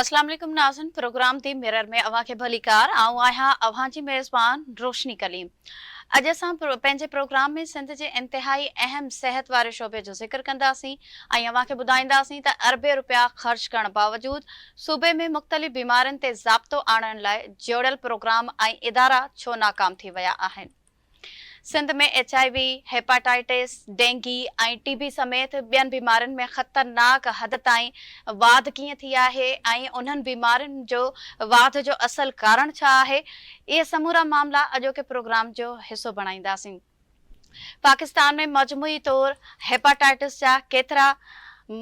اسلام عليڪم ناظرين پروگرام the mirror ۾ اوهان کي ڀليڪار آئون آهيان اوهان جي ميزبان روشني ڪليم اڄ اسان پنهنجي پروگرام ۾ سنڌ جي انتهائي اهم صحت واري شعبي جو ذڪر ڪنداسين ۽ اوهان کي ٻڌائينداسين ته اربين روپيا خرچ ڪرڻ باوجود صوبي ۾ مختلف بيمارين تي ضابطو آڻڻ لاء جوڙيل پروگرام ۽ ادارا ڇو ناڪام ٿي ويا آهن. Sindh ۾ H I V, hepatitis, dengue ۽ T B سميت ٻين بيمارين ۾ خطرناڪ حد تائين واڌ ڪيئن ٿي آهي ۽ انهن بيمارين جو واڌ جو اصل ڪارڻ ڇا آهي؟ اهي سمورا معاملا اڄوڪي پروگرام جو حصو بڻائينداسين. پاڪستان ۾ مجموعي طور هيپاٽائٽس جا ڪيترا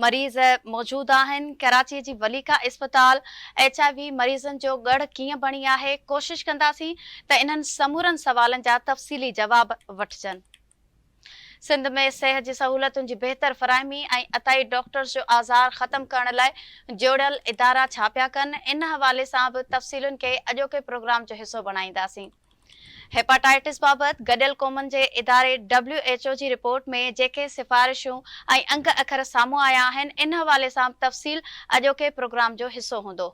مريض موجود آهن، ڪراچي جي وليڪا اسپتال ايڇ I V مريضن جو ڳڙهه ڪيئن بڻي آهي، ڪوشش ڪنداسين ته انهن سمورن سوالن جا تفصيلي جواب وٺجن. سنڌ ۾ صحت جي سهولتن جي بهتر فراهمي ۽ عطائي ڊاڪٽرز جو آزار ختم ڪرڻ لاء جوڙيل ادارا ڇا پيا ڪن، ان حوالي سان به تفصيلن کي اڄوڪي پروگرام جو حصو بڻائينداسين. هيپاٽائٽس بابت گڏيل قومن جي اداري ڊبليو ايڇ او جي رپورٽ ۾ جيڪي سفارشون ۽ انگ اکر سامهون آيا آهن ان حوالي سان به تفصيل اڄوڪي پروگرام جو حصو هوندو.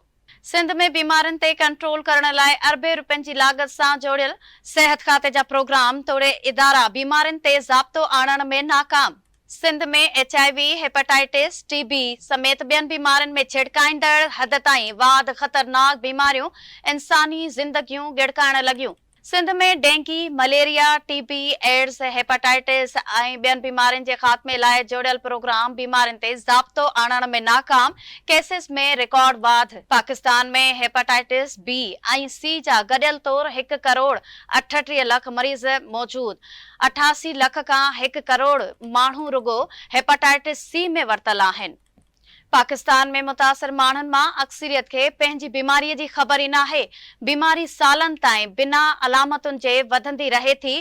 سنڌ ۾ بيمارين تي ڪنٽرول ڪرڻ لاء اربين روپين جي لاڳت سان جوڙيل صحت کاتي جا پروگرام توڙي ادارا بيمارين تي ضابطو آڻڻ ۾ ناڪام. Sindh ۾ H I V, hepatitis, T B سميت ٻين بيمارين ۾ ڇڙڪائيندڙ حد تائين واڌ، خطرناڪ بيماريون انساني زندگيون ڳڙڪائڻ لڳيون. Sindh ۾ dengue, malaria, T B, AIDS, hepatitis ۽ ٻين بيمارين جي خاتمي لاء جوڙيل پروگرام بيمارين تي ضابطو آڻڻ ۾ ناڪام، ڪيسز ۾ رڪارڊ واڌ. پاڪستان ۾ هيپاٽائٽس بي ۽ سي جا گڏيل طور هڪ ڪروڙ 38 لک مريض موجود، 88 لک کان هڪ ڪروڙ ماڻهو رڳو هيپاٽائٽس سي ۾ ورتل آهن. پاڪستان ۾ متاثر ماڻهن مان اڪثريت کي پنهنجي بيماري جي خبر ئي ناهي. بيماري سالن تائين بنا علامتن جي وڌندي رهي ٿي،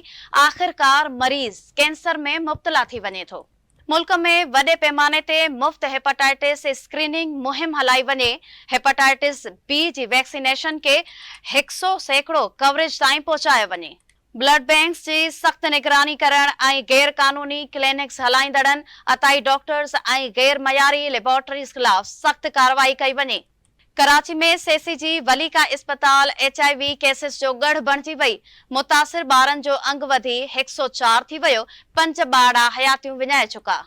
آخرڪار مريض ڪينسر ۾ مبتلا ٿي وڃي ٿو. ملڪ ۾ وڏي پيماني تي مفت هيپاٽائٽس اسڪريننگ مهم هلائي وڃي، هيپاٽائٽس بي جي ويڪسينيشن کي هڪ سئو سيڪڙو ڪوريج تائين پهچايو وڃي. بلڊ بينڪس جي سخت نگراني ڪرڻ ۽ غير قانوني ڪلينڪس هلائيندڙن، عطائي ڊاڪٽرز ۽ غير معياري ليبارٽريز خلاف سخت ڪارروائي ڪئي وڃي. ڪراچي ۾ سي سي جي وليڪا اسپتال ايڇ I V cases جو ڳڙهه بڻجي وئي، متاثر ٻارن جو انگ وڌي 104 ٿي ويو، پنج ٻارڙا حياتيون وڃائي چڪا.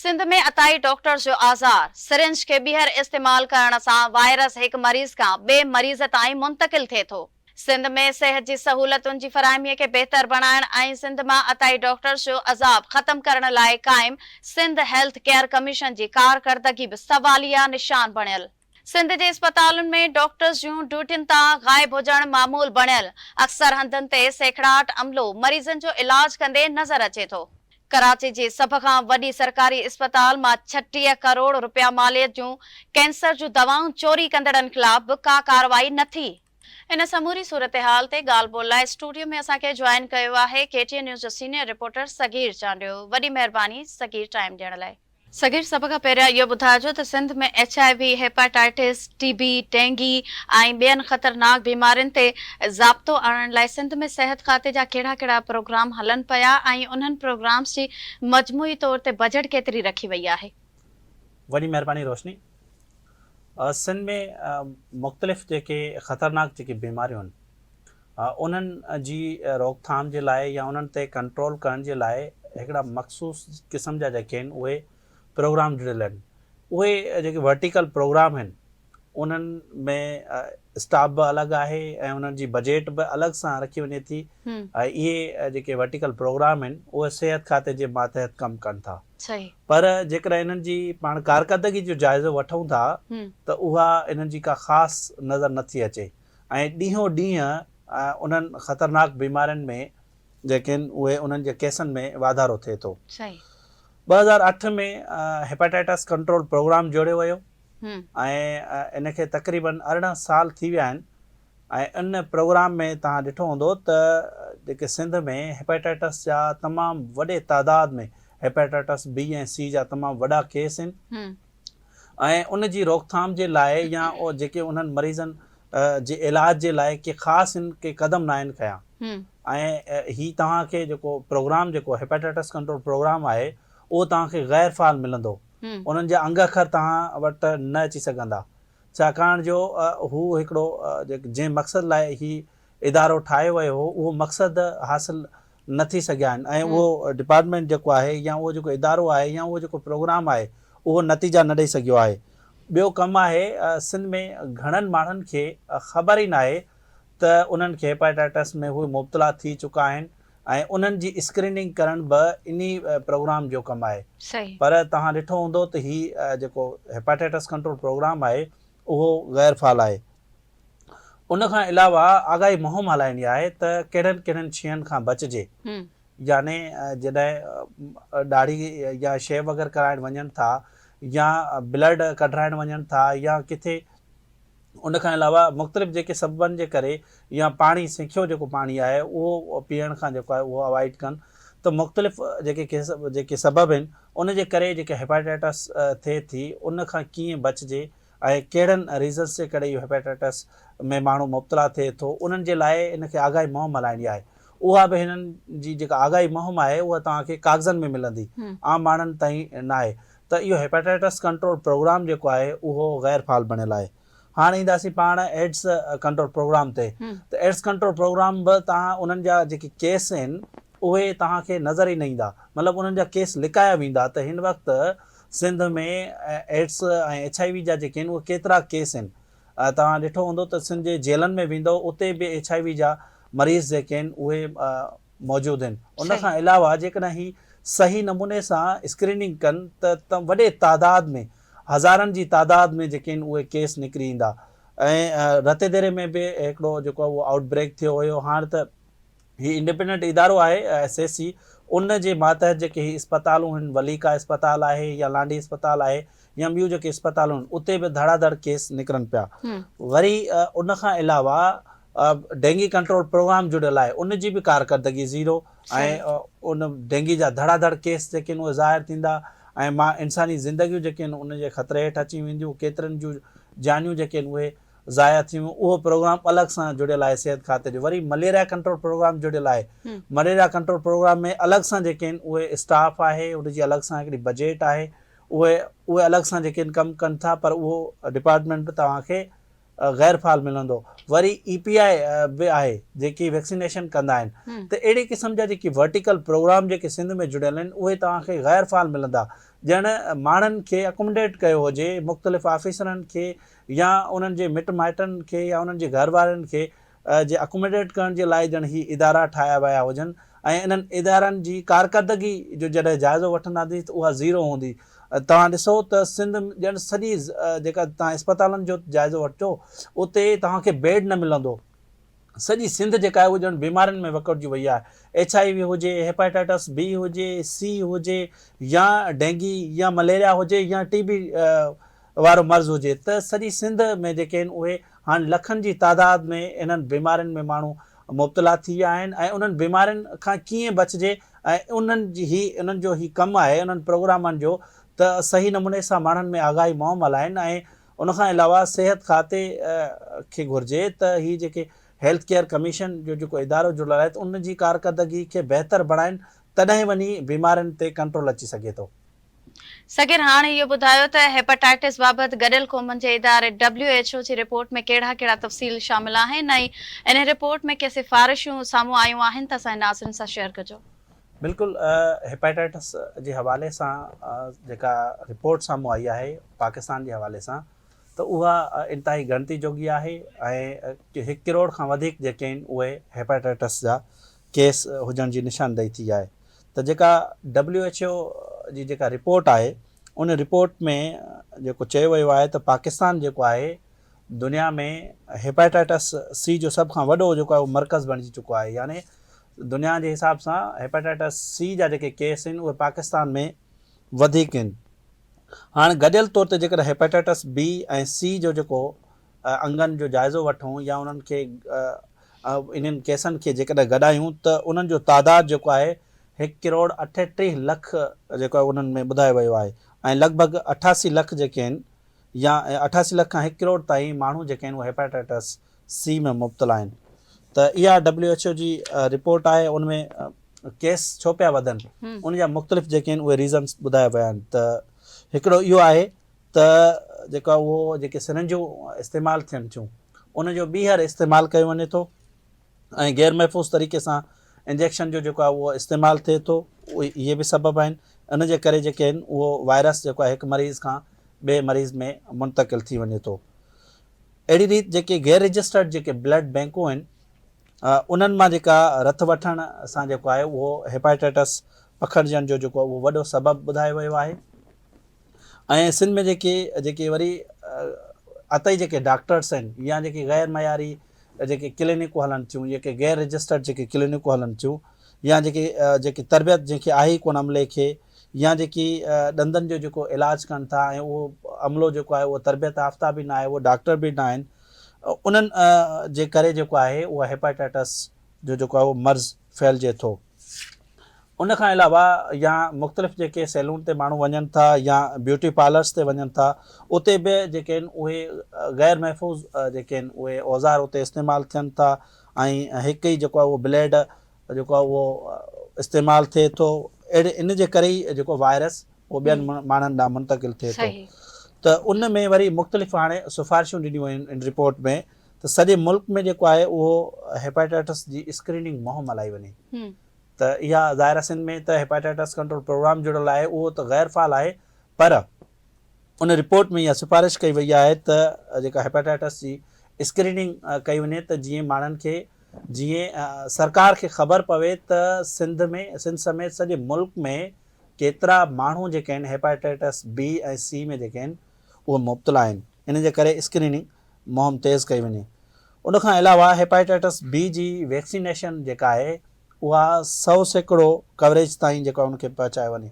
سنڌ ۾ عطائي ڊاڪٽرز جو آزار، سرنج کي ٻيهر استعمال ڪرڻ سان وائرس هڪ مريض کان ٻئي مريض تائين منتقل ٿئي ٿو. سنڌ ۾ صحت جي سهولتن جي فراهمي کي بهتر بڻائڻ ۽ سنڌ مان عطائي ڊاڪٽرز جو عذاب ختم ڪرڻ لاء قائم سنڌ هيلٿ ڪيئر ڪميشن جي ڪارڪردگي به سواليه نشان بڻيل. سنڌ جي اسپتالن ۾ ڊاڪٽرز جون ڊيوٽين تان غائب هجڻ معمول بڻيل، اڪثر هنڌن تي سيکڙاٽ عملو مريضن جو علاج ڪندي نظر اچي ٿو. ڪراچي جي سڀ کان وڏي سرڪاري اسپتال مان 36 ڪروڙ رپيا ماليت جون ڪينسر جون دوائون چوري ڪندڙن خلاف به ڪا ڪارروائي نه ٿي. ان سموري صورتحال تي ڳالهه ٻولهه لاء اسٽوڊيو ۾ اسان کي جوائن ڪيو آهي ڪي ٽي اين نيوز جو سينيئر رپورٽر صغير چانڊيو. وڏي مهرباني صغير ٽائيم ڏيڻ لاء. صغير سڀ کان پهريان اهو ٻڌائجو ته Sindh ۾ H I V, hepatitis, T B, dengue ۽ ٻين خطرناڪ بيمارين تي ضابطو آڻڻ لاء سنڌ ۾ صحت کاتي جا ڪهڙا ڪهڙا پروگرام هلن پيا ۽ انهن پروگرامز جي مجموعي طور تي بجيٽ ڪيتري رکي وئي آهي؟ وڏي مهرباني روشني. سنڌ ۾ مختلف جيڪي خطرناڪ جيڪي بيماريون آهن انهن جي روڪٿام جي لاء يا انهن تي ڪنٽرول ڪرڻ جي لاء هڪڙا مخصوص قسم جا جيڪي آهن اهي پروگرام جڙيل آهن اهي جيڪي ورٽيڪل پروگرام آهن انهن ۾ اسٽاف به الڳ آهي ۽ انهن جي بجيٽ به الڳ سان رکي وڃي ٿي ۽ اهي جيڪي ورٽيڪل پروگرام آهن اهي صحت کاتي جي ماتحت ڪم ڪن ٿا پر جيڪڏهن انهن جي پاڻ ڪارڪردگي جو جائزو وٺون ٿا ته اها انهن جي ڪا خاص نظر نٿي اچي ۽ ڏينهون ڏينهن انهن خطرناڪ بيمارين ۾ جيڪي آهن اهي انهن جي ڪيسن ۾ واڌارو ٿئي ٿو. 2008 ۾ هيپاٽائٽس ڪنٽرول پروگرام جوڙيو ويو ۽ ان کي تقريبن 18 سال ٿي ويا آهن ۽ ان پروگرام ۾ توهان ڏٺو هوندو ته جيڪي سنڌ ۾ هيپاٽائٽس جا تمام وڏي تعداد ۾ هيپاٽائٽس بي ۽ سي جا تمام وڏا ڪيس آهن ۽ ان جي روڪٿام جي لاء يا جيڪي انهن مريضن جي علاج جي لاء ڪي خاص ان ڪي قدم ناهن کنيا ۽ هي توهان کي جيڪو پروگرام جيڪو هيپاٽائٽس ڪنٽرول پروگرام آهي اهو توهان کي غير فعال ملندو انهن جا انگ اکر توهان وٽ نه اچي سگهندا. ڇاڪاڻ جو هو هڪڙو جنهن مقصد لاء هي ادارو ٺاهيو ويو هو اهو مقصد حاصل نه ٿي سگهيا آهن ۽ اهو ڊپارٽمينٽ جيڪو آهي يا اهو جيڪو ادارو آهي يا اهو جيڪو پروگرام آهي اهو نتيجا نه ڏئي سگهيو آهي. ٻيو ڪم آهي سنڌ ۾ گهڻن ماڻهن کي خبر ئي ناهي ته انهن کي هيپاٽائٽس ۾ هو مبتلا ٿي چڪا آهن ۽ انهن جي اسڪريننگ ڪرڻ به انهي پروگرام جو ڪم آهي پر توهان ڏٺو هوندو ته هي جيڪو هيپاٽائٽس ڪنٽرول پروگرام آهي اهو غير فعال آهي. ان کان علاوه آگاهي مهم هلائڻي آهي ته ڪهڙن ڪهڙن شين کان بچجي يعني جڏهن ڏاڙهي يا شيو وغيره ڪرائڻ وڃن ٿا يا بلڊ ڪڍرائڻ وڃن ٿا يا ڪٿي ان کان علاوه مختلف جيڪي سببن جي ڪري يا پاڻي سکيو جيڪو پاڻي آهي اهو پيئڻ کان جيڪو آهي اهو اوائڊ ڪن ته مختلف جيڪي ڪيس جيڪي سبب آهن ان جي ڪري جيڪي هيپاٽائٽس ٿئي ٿي ان کان ڪيئن بچجي ۽ ڪهڙن ريزنس جي ڪري اهو هيپاٽائٽس ۾ ماڻهو مبتلا ٿئي ٿو انهن جي لاء ان کي آگاهي مهم هلائڻي آهي اها به هنن جي جيڪا آگاهي مهم آهي اها توهان کي ڪاغذن ۾ ملندي عام ماڻهن تائين ناهي ته اهو هيپاٽائٽس ڪنٽرول پروگرام جيڪو آهي اهو غير فعال بڻيل آهي. هاڻ اينداسين پاڻ ايڊز ڪنٽرول پروگرام تي ته ايڊز ڪنٽرول پروگرام به توهان انهن جا جيڪي ڪيس آهن اهي توهان کي نظر ئي نه ايندا مطلب انهن جا ڪيس لڪايا ويندا ته هن وقت Sindh ۾ AIDS ۽ H I V جا جيڪي آهن اهي ڪيترا ڪيس آهن توهان ڏٺو هوندو ته سنڌ جي جيلن ۾ ويندو اتي به ايڇ I V جا مريض جيڪي آهن اهي موجود آهن ان کان علاوه جيڪڏهن هي صحيح نموني سان اسڪريننگ ڪن ته وڏي تعداد ۾ هزارن جي تعداد ۾ جيڪي آهن اهي ڪيس نڪري ايندا ۽ رتي ديري ۾ به هڪڙو جيڪو آهي اهو آئوٽ بريڪ ٿيو هيو هاڻ ته هي انڊيپينڊنٽ ادارو آهي ايس اي سي ان جي ماتحت جيڪي هي اسپتالون آهن وليڪا اسپتال آهي يا لانڍي اسپتال آهي يا ٻيون جيڪي اسپتالون آهن اتي به ڌڙا ڌڙ ڪيس نڪرن پيا وري ان کان علاوه ڊينگي ڪنٽرول پروگرام جڙيل آهي ان جي به ڪارڪردگي زيرو ۽ ان ڊينگي جا ڌڙا ڌڙ ڪيس جيڪي آهن اهي ظاهر ٿيندا ۽ مان انساني زندگيون جيڪي آهن ان جي خطري هيٺ اچي وينديون ڪيترن جون جانيون جيڪي آهن اهي ضايع ٿي ويون اهو پروگرام الڳ سان جڙيل آهي صحت کاتي جو وري مليريا ڪنٽرول پروگرام جڙيل آهي مليريا ڪنٽرول پروگرام ۾ الڳ سان جيڪي آهن اهي اسٽاف آهي ان جي الڳ سان هڪڙي بجيٽ آهي اهي اهي الڳ سان جيڪي آهن ڪم ڪن ٿا پر اهو ڊپارٽمينٽ به توهان کي غير فعال ملندو وري اي پي آء به آهي جيڪي ويڪسينيشن ڪندا آهن ته اهڙي قسم جا جيڪي ورٽيڪل پروگرام جيڪي سنڌ ۾ جڙيل آهن اهي توهان کي غير فعال ملندا ڄڻ ماڻهن کي اڪومڊيٽ ڪيو هجي مختلف آفيسرن کي يا انهن جي مٽ مائٽن کي يا انهن جي گهر وارن کي جي اڪومڊيٽ ڪرڻ جي لاء ڄڻ هي ادارا ٺاهيا ويا هجن ۽ انهن ادارن جي ڪارڪردگي جو جڏهن جائزو وٺنداسين ته اها زيرو هوندي توهان ڏسو ته سنڌ ڄڻ سڄي جيڪا توهان اسپتالن جو جائزو وٺجو اتي توهان کي بيڊ نه ملندو سڄي سنڌ جيڪا آهي اها ڄڻ بيمارين ۾ وڪڙجي وئي آهي ايڇ I V هجي هيپاٽائٽس بي هجي سي هجي يا ڊينگي يا مليريا هجي يا ٽي بي وارو مرض هجي ته سڄي سنڌ ۾ جيڪي آهن اهي هاڻ لکن جي تعداد ۾ انهن بيمارين ۾ ماڻهو مبتلا ٿي ويا آهن ۽ انهن بيمارين کان ڪيئن بچجي ۽ انهن جي هي انهن جو هي ڪم آهي انهن پروگرامن جو ته صحيح نموني سان ماڻهن ۾ آگاهي مهم هلائن ۽ ان کان علاوه صحت کاتي کي گهرجي ته هي جيڪي هيلٿ ڪيئر ڪميشن جو جيڪو ادارو جڙيل آهي ته ان جي ڪارڪردگي کي بهتر بڻائن تڏهن وڃي بيمارين تي ڪنٽرول اچي سگهي ٿو. صغير هاڻ اهو ٻڌايو ته هيپاٽائٽس بابت گڏيل قومن جي اداري ڊبليو ايڇ او جي رپورٽ ۾ ڪهڙا ڪهڙا تفصيل شامل آهن ۽ انهي رپورٽ ۾ ڪي سفارشون سامهون آيون آهن ته اسان جي ناظرين سان شيئر ڪجو. بلڪل هيپاٽائٽس جي حوالي سان جيڪا رپورٽ سامهون آئي آهي پاڪستان جي حوالي سان ته اها انتهائي ڳڻتي جوڳي آهي ۽ هڪ ڪروڙ کان وڌيڪ جيڪي آهن اهي هيپاٽائٽس جا ڪيس هجڻ جي نشاندهي ٿي آهي ته جيڪا ڊبليو ايڇ او جي جيڪا رپورٽ آهي ان رپورٽ ۾ جيڪو چيو ويو آهي ته پاڪستان جيڪو آهي دنيا ۾ هيپاٽائٽس سي جو سڀ کان وڏو جيڪو آهي اهو مرڪز بڻجي چڪو آهي يعني دنيا جي حساب سان هيپاٽائٽس سي جا جيڪي ڪيس آهن اهي پاڪستان ۾ وڌيڪ آهن هاڻ گڏيل طور تي جيڪڏهن هيپاٽائٽس بي ۽ سي جو جيڪو انگن جو جائزو وٺون يا انهن کي انهن ڪيسن کي جيڪڏهن گڏايون ته انهن جو تعداد جيڪو آهي هڪ ڪروڙ 38 لک جيڪو آهي انهن ۾ ٻڌايو ويو آهي ۽ لڳ ڀڳ 88 لک جيڪي آهن يا 88 لک کان هڪ ڪروڙ تائين ماڻهو جيڪي آهن اهي هيپاٽائٽس سي ۾ مبتلا آهن ته اها ڊبليو ايڇ او جي رپورٽ آهي ان ۾ ڪيس ڇو پيا وڌن ان جا مختلف جيڪي آهن اهي ريزنس ٻڌايا ويا آهن ته هڪڙو اهو آهي ته جيڪو آهي اهو جيڪي سرنجون استعمال ٿين ٿيون ان جو ٻيهر استعمال ڪيو وڃي ٿو ۽ غير محفوظ طريقي سان انجيڪشن جو جيڪو آهي اهو استعمال ٿئي ٿو اهي به سبب آهن ان جي ڪري جيڪي آهن اهو وائرس جيڪو آهي هڪ مريض کان ٻئي مريض ۾ منتقل ٿي وڃي ٿو. اهڙي ريت جيڪي غير رجسٽرڊ جيڪي بلڊ بينڪون آهن انهن مان جيڪا رت وٺڻ سان جيڪو آهي اهو هيپاٽائٽس پکڙجڻ جو جيڪو اهو وڏو سبب ٻڌايو ويو آهي ۽ سنڌ ۾ جيڪي جيڪي وري عطئي جيڪي ڊاڪٽرس آهن يا جيڪي غير معياري جيڪي ڪلينڪون هلن ٿيون جيڪي غير رجسٽرڊ جيڪي ڪلينڪون هلن ٿيون يا جيڪي جيڪي تربيت جنهن کي آهي ئي ڪونه عملي کي يا جيڪي ڏندن جو جيڪو علاج ڪن ٿا ۽ اهو عملو جيڪو آهي اهو تربيت يافته به نه آهي اهو ڊاڪٽر به نه آهن انهن جي ڪري جيڪو آهي اهو هيپاٽائٽس جو جيڪو آهي اهو مرض ڦهلجي ٿو. ان کان علاوه يا مختلف جيڪي سيلون تي ماڻهو وڃن ٿا يا بيوٽي پارلرس تي وڃن ٿا اتي به جيڪي آهن اهي غير محفوظ جيڪي آهن اهي اوزار اتي استعمال ٿين ٿا ۽ هڪ ئي جيڪو آهي اهو بليڊ جيڪو آهي اهو استعمال ٿئي ٿو اهڙي ان جي ڪري ئي جيڪو وائرس اهو ٻين ماڻهن ڏانهن منتقل ٿئي ٿو ته ان ۾ وري مختلف هاڻي سفارشون ڏنيون ويون ان رپورٽ ۾ ته سڄي ملڪ ۾ جيڪو آهي اهو هيپاٽائٽس جي اسڪريننگ مهم هلائي وڃي ته اها ظاهر آهي سنڌ ۾ ته هيپاٽائٽس ڪنٽرول پروگرام جڙيل آهي اهو ته غير فعال آهي پر ان رپورٽ ۾ اها سفارش ڪئي وئي آهي ته جيڪا هيپاٽائٽس جي اسڪريننگ ڪئي وڃي ته جيئن ماڻهن کي جيئن سرڪار کي خبر پوي ته سنڌ ۾ سنڌ سميت سڄي ملڪ ۾ ڪيترا ماڻهو جيڪي آهن هيپاٽائٽس بي ۽ سي ۾ جيڪي آهن اهي مبتلا آهن ان جي ڪري اسڪريننگ مهم تيز ڪئي وڃي. ان کان علاوه هيپاٽائٽس بي جي ويڪسينيشن جيڪا آهي اها 100% ڪوريج تائين جيڪو آهي ان کي پهچايو وڃي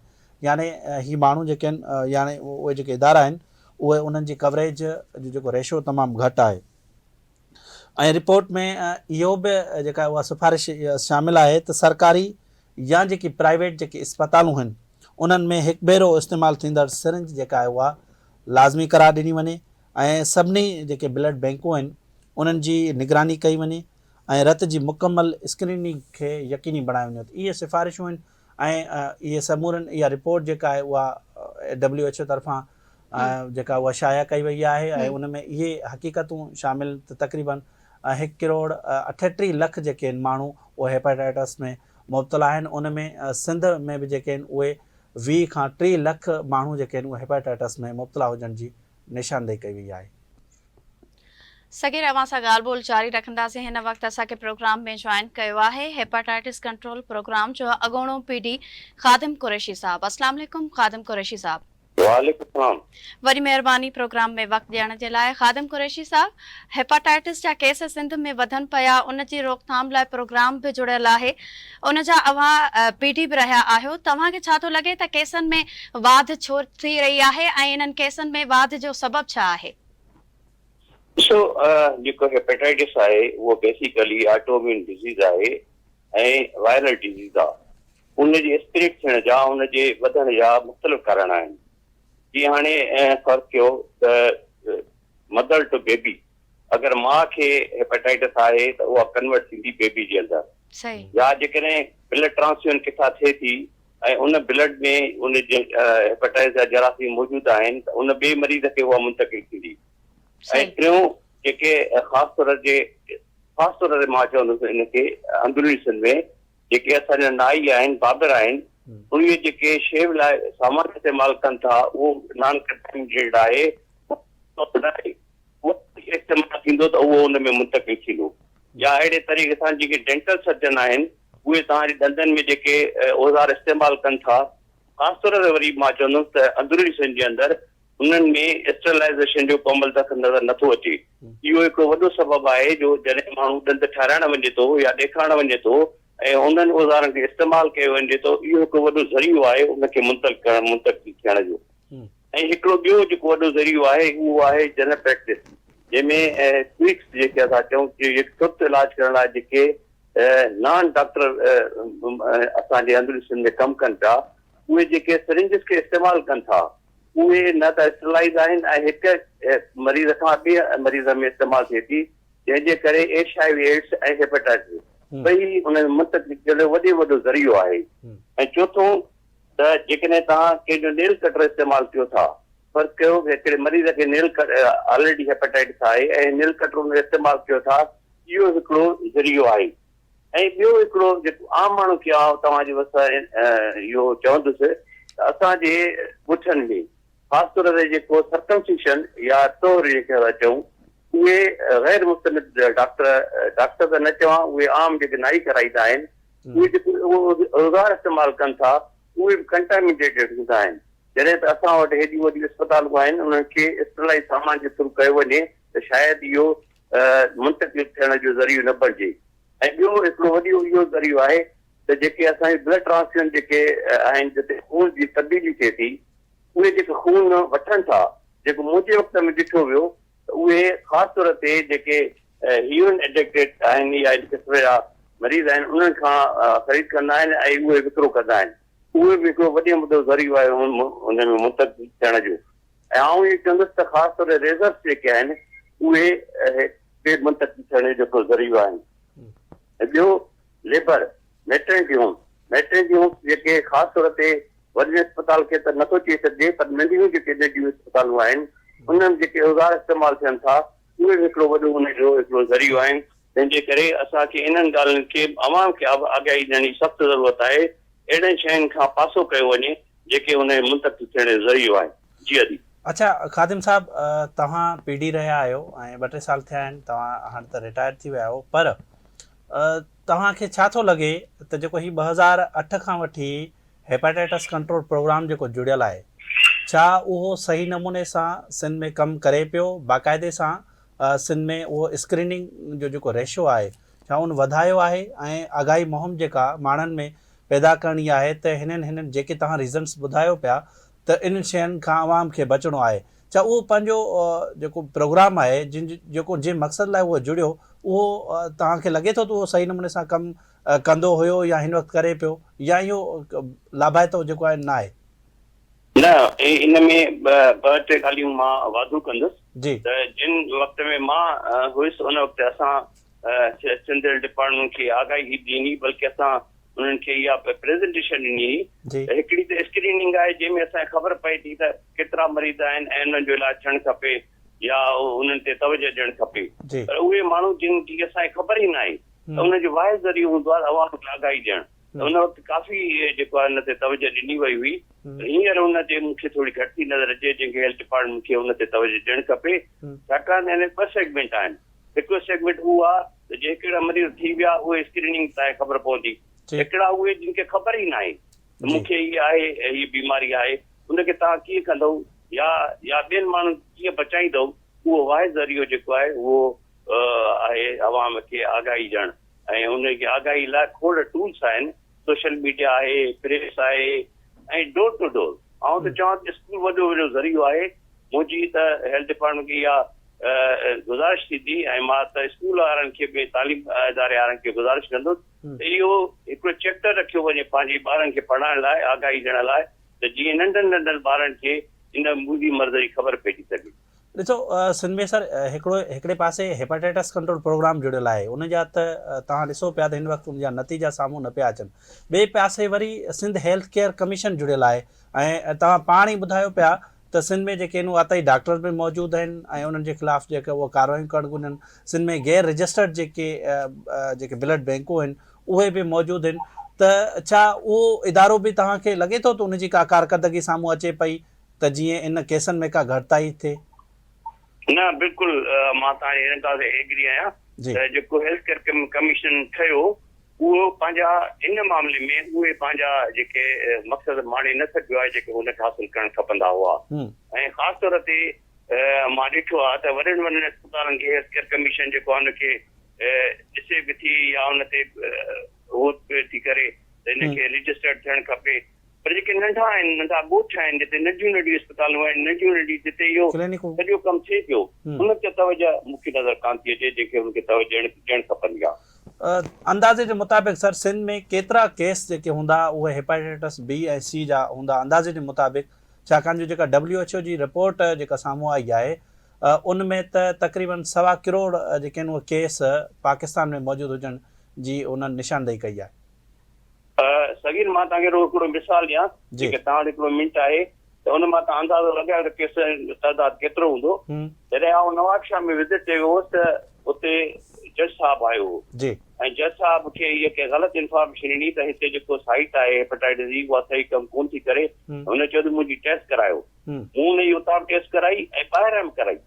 يعني هي ماڻهو جيڪي آهن يعني اهي جيڪي ادارا آهن اهي انهن جي ڪوريج جو جيڪو ريشو تمام گهٽ آهي ۽ رپورٽ ۾ اهو به جيڪا اها سفارش شامل آهي ته سرڪاري يا جيڪي پرائيويٽ جيڪي اسپتالون آهن انهن ۾ هڪ ڀيرو استعمال ٿيندڙ سرنج جيڪا آهي اها لازمي قرار ڏني وڃي ۽ سڀني جيڪي بلڊ بينڪون آهن انهن جي نگراني ڪئي وڃي ۽ رت جي مڪمل اسڪريننگ کي يقيني بڻايو وڃي ته اهي سفارشون آهن ۽ اهي سمورن اها رپورٽ جيڪا آهي اها ڊبليو ايڇ او طرفان جيڪا اها شايع ڪئي وئي آهي ۽ ان ۾ اهي حقيقتون شامل ته تقريبن هڪ ڪروڙ 38 لک جيڪي آهن ماڻهو اهي هيپاٽائٽس ۾ مبتلا آهن ان ۾ سنڌ ۾ به جيڪي آهن اهي 20 کان 30 لک ماڻهو جيڪي آهن اهي هيپاٽائٽس ۾ مبتلا هجڻ جي نشاندهي ڪئي وئي آهي. صغير اوهان سان ڳالهه ٻولهه جاري رکنداسين هن وقت اسان کي پروگرام ۾ جوائن ڪيو آهي هيپاٽائٽس ڪنٽرول پروگرام جو اڳوڻو پي ڊي خادم قريشي صاحب اسلام عليڪم خادم قريشي صاحب. وعليڪم السلام. وڏي مهرباني پروگرام ۾ وقت ڏيڻ جي لاء خادم قريشي صاحب هيپاٽائٽس جا ڪيس سنڌ ۾ وڌن پيا ان جي روڪٿام لاء پروگرام به جڙيل آهي ان جا اوهان پي ڊي به رهيا آهيو توهان کي ڇا ٿو لڳي ته ڪيسن ۾ واڌ ڇو ٿي رهي آهي ۽ انهن ڪيسن ۾ واڌ جو سبب ڇا آهي؟ ڏسو جيڪو هيپاٽائٽس آهي اهو بيسيڪلي آٽو اميون ڊزيز آهي ۽ وائرل ڊزيز آهي ان جي اسپريڊ ٿيڻ جا ان جي وڌڻ جا مختلف ڪارڻ آهن جيئن هاڻي فرض ڪيو ته مدر ٽو بيبي اگر ماء کي هيپاٽائٽس آهي ته اها ڪنورٽ ٿيندي بيبي جي اندر يا جيڪڏهن بلڊ ٽرانسفيوزن ڪٿان ٿئي ٿي ۽ ان بلڊ ۾ ان جي هيپاٽائٽس جا جراثيم موجود آهن ته ان ٻئي مريض کي اها منتقل ٿيندي ۽ ٽيون جيڪي خاص طور جي خاص طور تي مان چوندس ان کي اندروني سن ۾ جيڪي اسان جا نائي آهن بابر آهن اهي جيڪي شيو لاء سامان استعمال ڪن ٿا اهو نان ڪنٽامينيٽيڊ آهي اهو استعمال ٿيندو ته اهو ان ۾ منتقل ٿيندو يا اهڙي طريقي سان جيڪي ڊينٽل سرجن آهن اهي توهان جي ڏندن ۾ جيڪي اوزار استعمال ڪن ٿا خاص طور تي وري مان چوندس ته اندروني سن جي اندر انهن ۾ اسٽرلائيزيشن جو ڪو عمل دخل نظر نٿو اچي اهو هڪڙو وڏو سبب آهي جو جڏهن ماڻهو ڏند ٺهرائڻ وڃي ٿو يا ڏيکارڻ وڃي ٿو ۽ انهن اوزارن کي استعمال ڪيو وڃي ٿو اهو هڪڙو وڏو ذريعو آهي ان کي منتقل ڪرڻ منتقل ٿيڻ جو. ۽ هڪڙو ٻيو جيڪو وڏو ذريعو آهي اهو آهي جنرل پريڪٽس جنهن ۾ ڪوئڪس جيڪي اسان چئون ٿي ترت علاج ڪرڻ لاء جيڪي نان ڊاڪٽر اسان جي اندروني سنڌ ۾ ڪم ڪن پيا اهي جيڪي سرنجز کي استعمال ڪن ٿا اهي نه ته اسٽرلائز آهن ۽ هڪ مريض کان ٻئي مريض ۾ استعمال ٿئي ٿي جنهن جي ڪري H I V AIDS ۽ hepatitis ٻئي ان ۾ منتقلي ٿيڻ جو وڏي وڏو ذريعو آهي ۽ چوٿون ته جيڪڏهن توهان ڪنهن جو نيل ڪٽر استعمال ڪيو ٿا فرض ڪيو هڪڙي مريض کي نيل آلريڊي هيپاٽائٽس آهي ۽ نيل ڪٽر ان جو استعمال ڪيو ٿا اهو هڪڙو ذريعو آهي ۽ ٻيو هڪڙو جيڪو عام ماڻهو کي آئون توهان جي وس اهو چوندس ته اسان جي ڳوٺن ۾ خاص طور تي جيڪو سرڪمسيشن يا طهر جنهن کي اسان چئون اهي غير مستند ڊاڪٽر ڊاڪٽر ته نه چوان اهي عام جيڪي نائي ڪرائيندا آهن اهي جيڪو اوزار استعمال ڪن ٿا اهي به ڪنٽامينيٽيڊ هوندا آهن جڏهن ته اسان وٽ هيڏيون وڏيون اسپتالون آهن انهن کي اسٽرلائيز سامان جي ٿرو ڪيو وڃي ته شايد اهو منتقل ٿيڻ جو ذريعو نه بڻجي ۽ ٻيو هڪڙو وڏيو اهو ذريعو آهي ته جيڪي اسان جي بلڊ ٽرانسفيوزن جيڪي آهن جتي خون جي تبديلي ٿئي ٿي اهي جيڪي خون وٺن ٿا جيڪو منهنجي وقت ۾ ڏٺو ويو ته اهي خاص طور تي جيڪي هيروئن ايڊڪٽيڊ آهن يا ان قسم جا مريض آهن انهن کان خريد ڪندا آهن ۽ اهي وڪرو ڪندا آهن اهو به هڪڙو وڏي ۾ وڏو ذريعو آهي ان ۾ منتقل ٿيڻ جو ۽ آئون اهو چوندس ته خاص طور ريزرس جيڪي آهن اهي به منتقل ٿيڻ جو هڪڙو ذريعو آهن ۽ ٻيو labour maternity homes maternity homes جيڪي خاص طور تي وڏين اسپتال کي ته نٿو چئي سگهجي پر ننڍيون جيڪي ننڍيون اسپتالون آهن انهن ۾ جيڪي اوزار استعمال ٿين ٿا اهي به هڪڙو وڏو ان جو هڪڙو ذريعو آهن تنهن جي ڪري اسان کي انهن ڳالهين کي عوام کي آگاهي ڏيڻ جي سخت ضرورت آهي، اهڙين شين کان پاسو ڪيو وڃي جيڪي ان جي منتقل ٿيڻ جو ذريعو آهن. جي ادي. اڇا خادم صاحب توهان پي ڊي رهيا آهيو ۽ ٻه ٽي سال ٿيا آهن توهان هاڻ ته رٽائرڊ ٿي ويا آهيو پر توهان کي ڇا ٿو لڳي ته جيڪو هي 2008 کان وٺي هيپاٽائٽس ڪنٽرول پروگرام جيڪو جڙيل آهي ڇا اهو صحيح نموني سان سنڌ ۾ ڪم ڪري پيو باقاعدي سان سنڌ ۾ اهو اسڪريننگ جو جيڪو ريشو آهي ڇا ان وڌايو آهي ۽ آگاهي مهم جيڪا ماڻهن ۾ پيدا ڪرڻي آهي ته هنن هنن جيڪي توهان ريزنس ٻڌايو پيا ته انهن شين کان عوام کي بچڻو آهي ڇا اهو پنهنجو جيڪو پروگرام آهي جن جيڪو جنهن مقصد لاء اهو جڙيو اهو توهان کي لڳي ٿو ته اهو صحيح نموني سان ڪم ڪندو هيو يا هن وقت ڪري پيو يا اهو لاڀائتو جيڪو آهي ناهي. نه ان ۾ ٻه ٽي ڳالهيون مان واڌو ڪندس ته جن وقت ۾ مان هيس ان وقت اسان سنڌ هيلٿ ڊپارٽمينٽ کي آگاهي ڏني بلڪه اسان انهن کي اها پريزنٽيشن ڏني هئي ته هڪڙي ته اسڪريننگ آهي جنهن ۾ اسان کي خبر پئي ٿي ته ڪيترا مريض آهن ۽ انهن جو علاج ٿيڻ کپي يا انهن تي توجهه ڏيڻ کپي پر اهي ماڻهو جن جي اسان کي خبر ئي ناهي ته انهن جو واحد ذريعو هوندو آهي عوام کي آگاهي ڏيڻ ته ان وقت ڪافي جيڪو آهي ان تي توجهه ڏني وئي هئي پر هينئر ان تي مون کي ٿوري گهٽ ٿي نظر اچي جنهن کي هيلٿ ڊپارٽمينٽ کي ان تي توجهه ڏيڻ کپي ڇاڪاڻ ته هن ۾ ٻه سيگمينٽ آهن هڪڙو سيگمينٽ اهو آهي ته جي هڪڙا مريض ٿي ويا اهي اسڪريننگ تان خبر پوندي هڪڙا اهي جن کي خبر ئي ناهي ته مون کي هي آهي هي بيماري آهي ان کي توهان ڪيئن ڪندو يا يا ٻين ماڻهن کي ڪيئن بچائيندو اهو واحد ذريعو جيڪو آهي اهو آهي عوام کي آگاهي ڏيڻ ۽ ان کي آگاهي لاء کوڙ ٽولس آهن، سوشل ميڊيا آهي، پريس آهي ۽ ڊور ٽو ڊور. آئون ته چوان ته اسڪول وڏو وڏو ذريعو آهي. منهنجي ته هيلٿ ڊپارٽمينٽ کي اها گذارش ٿيندي ۽ مان ته اسڪول وارن کي به تعليم اداري وارن کي گذارش ڪندس ته اهو هڪڙو چيپٽر رکيو وڃي پنهنجي ٻارن کي پڙهائڻ لاء آگاهي ڏيڻ لاء ته جيئن ننڍن ننڍن ٻارن کي ان موذي مرض جي خبر پئجي سگهي. ڏسو سنڌ ۾ سر هڪڙو هڪڙي پاسي هيپاٽائٽس ڪنٽرول پروگرام جڙيل آهي ان جا ته توهان ڏسو پيا ته هن وقت ان جا نتيجا سامهون نه پيا اچن ٻئي پاسي وري سنڌ هيلٿ ڪيئر ڪميشن جڙيل آهي ۽ توهان پاڻ ئي ٻڌايو پيا ته سنڌ ۾ جيڪي انو عطائي ڊاڪٽر به موجود آهن ۽ انهن جي خلاف جيڪي اهي ڪاروايون ڪرڻ گهرجن سنڌ ۾ غير رجسٽرڊ جيڪي جيڪي بلڊ بينڪون آهن اهي به موجود آهن ته ڇا اهو ادارو به توهان کي لڳي ٿو ته ان جي ڪا ڪارڪردگي سامهون اچي پئي ته جيئن ان ڪيسن ۾ ڪا گهٽتائي ٿئي. نه بلڪل مان توهان جي ان ڳالهه تي ايگري آهيان ته جيڪو هيلٿ ڪيئر ڪميشن ٺهيو اهو پنهنجا ان معاملي ۾ اهي پنهنجا جيڪي مقصد ماڻي نه سگهيو آهي جيڪي هن کي حاصل ڪرڻ کپندا هئا ۽ خاص طور تي مان ڏٺو آهي ته وڏن وڏن اسپتالن کي هيلٿ ڪيئر ڪميشن جيڪو آهي ان کي ڏسي به ٿي يا ان تي هو به ٿي ڪري ته ان کي رجسٽرڊ ٿيڻ کپي پر جيڪي ننڍا آهن، ننڍا ڳوٺ آهن، جتي ننڍيون ننڍيون اسپتالون آهن، ننڍيون ننڍيون جتي اهو سڄو ڪم ٿئي پيو، ان تي توجهه مون کي نظر ڪانه ٿي اچي، جنهن کي ان کي توجهه ڏيڻ کپندي آهي. اندازي جي مطابق سر سنڌ ۾ ڪيترا ڪيس جيڪي هوندا اهي هيپاٽائٽس بي ۽ سي جا هوندا اندازي جي مطابق ڇاڪاڻ جو جيڪا ڊبليو ايڇ او جي رپورٽ جيڪا سامهون آئي آهي ان ۾ ته تقريبن سوا ڪروڙ جيڪي آهن اهي ڪيس پاڪستان ۾ موجود هجڻ جي انهن نشاندهي ڪئي آهي. صغير مان توهان کي رڳو هڪڙو مثال ڏيان جيڪي توهان وٽ هڪڙو منٽ آهي ته ان مان توهان اندازو لڳايو ته ڪيسن جو تعداد ڪيترو هوندو. جڏهن آئون نوابشاهه ۾ وزٽ تي ويو هوس ته اتي جج صاحب آيو هو ۽ جج صاحب کي هيء ڪنهن غلط انفارميشن ڏني ته هتي جيڪو سائيٽ آهي هيپاٽائٽس جي اها صحيح ڪم ڪونه ٿي ڪري. هن چيو ته منهنجي ٽيسٽ ڪرايو. مون ان جي اتان به ٽيسٽ ڪرائي ۽ ٻاهران به ڪرائي.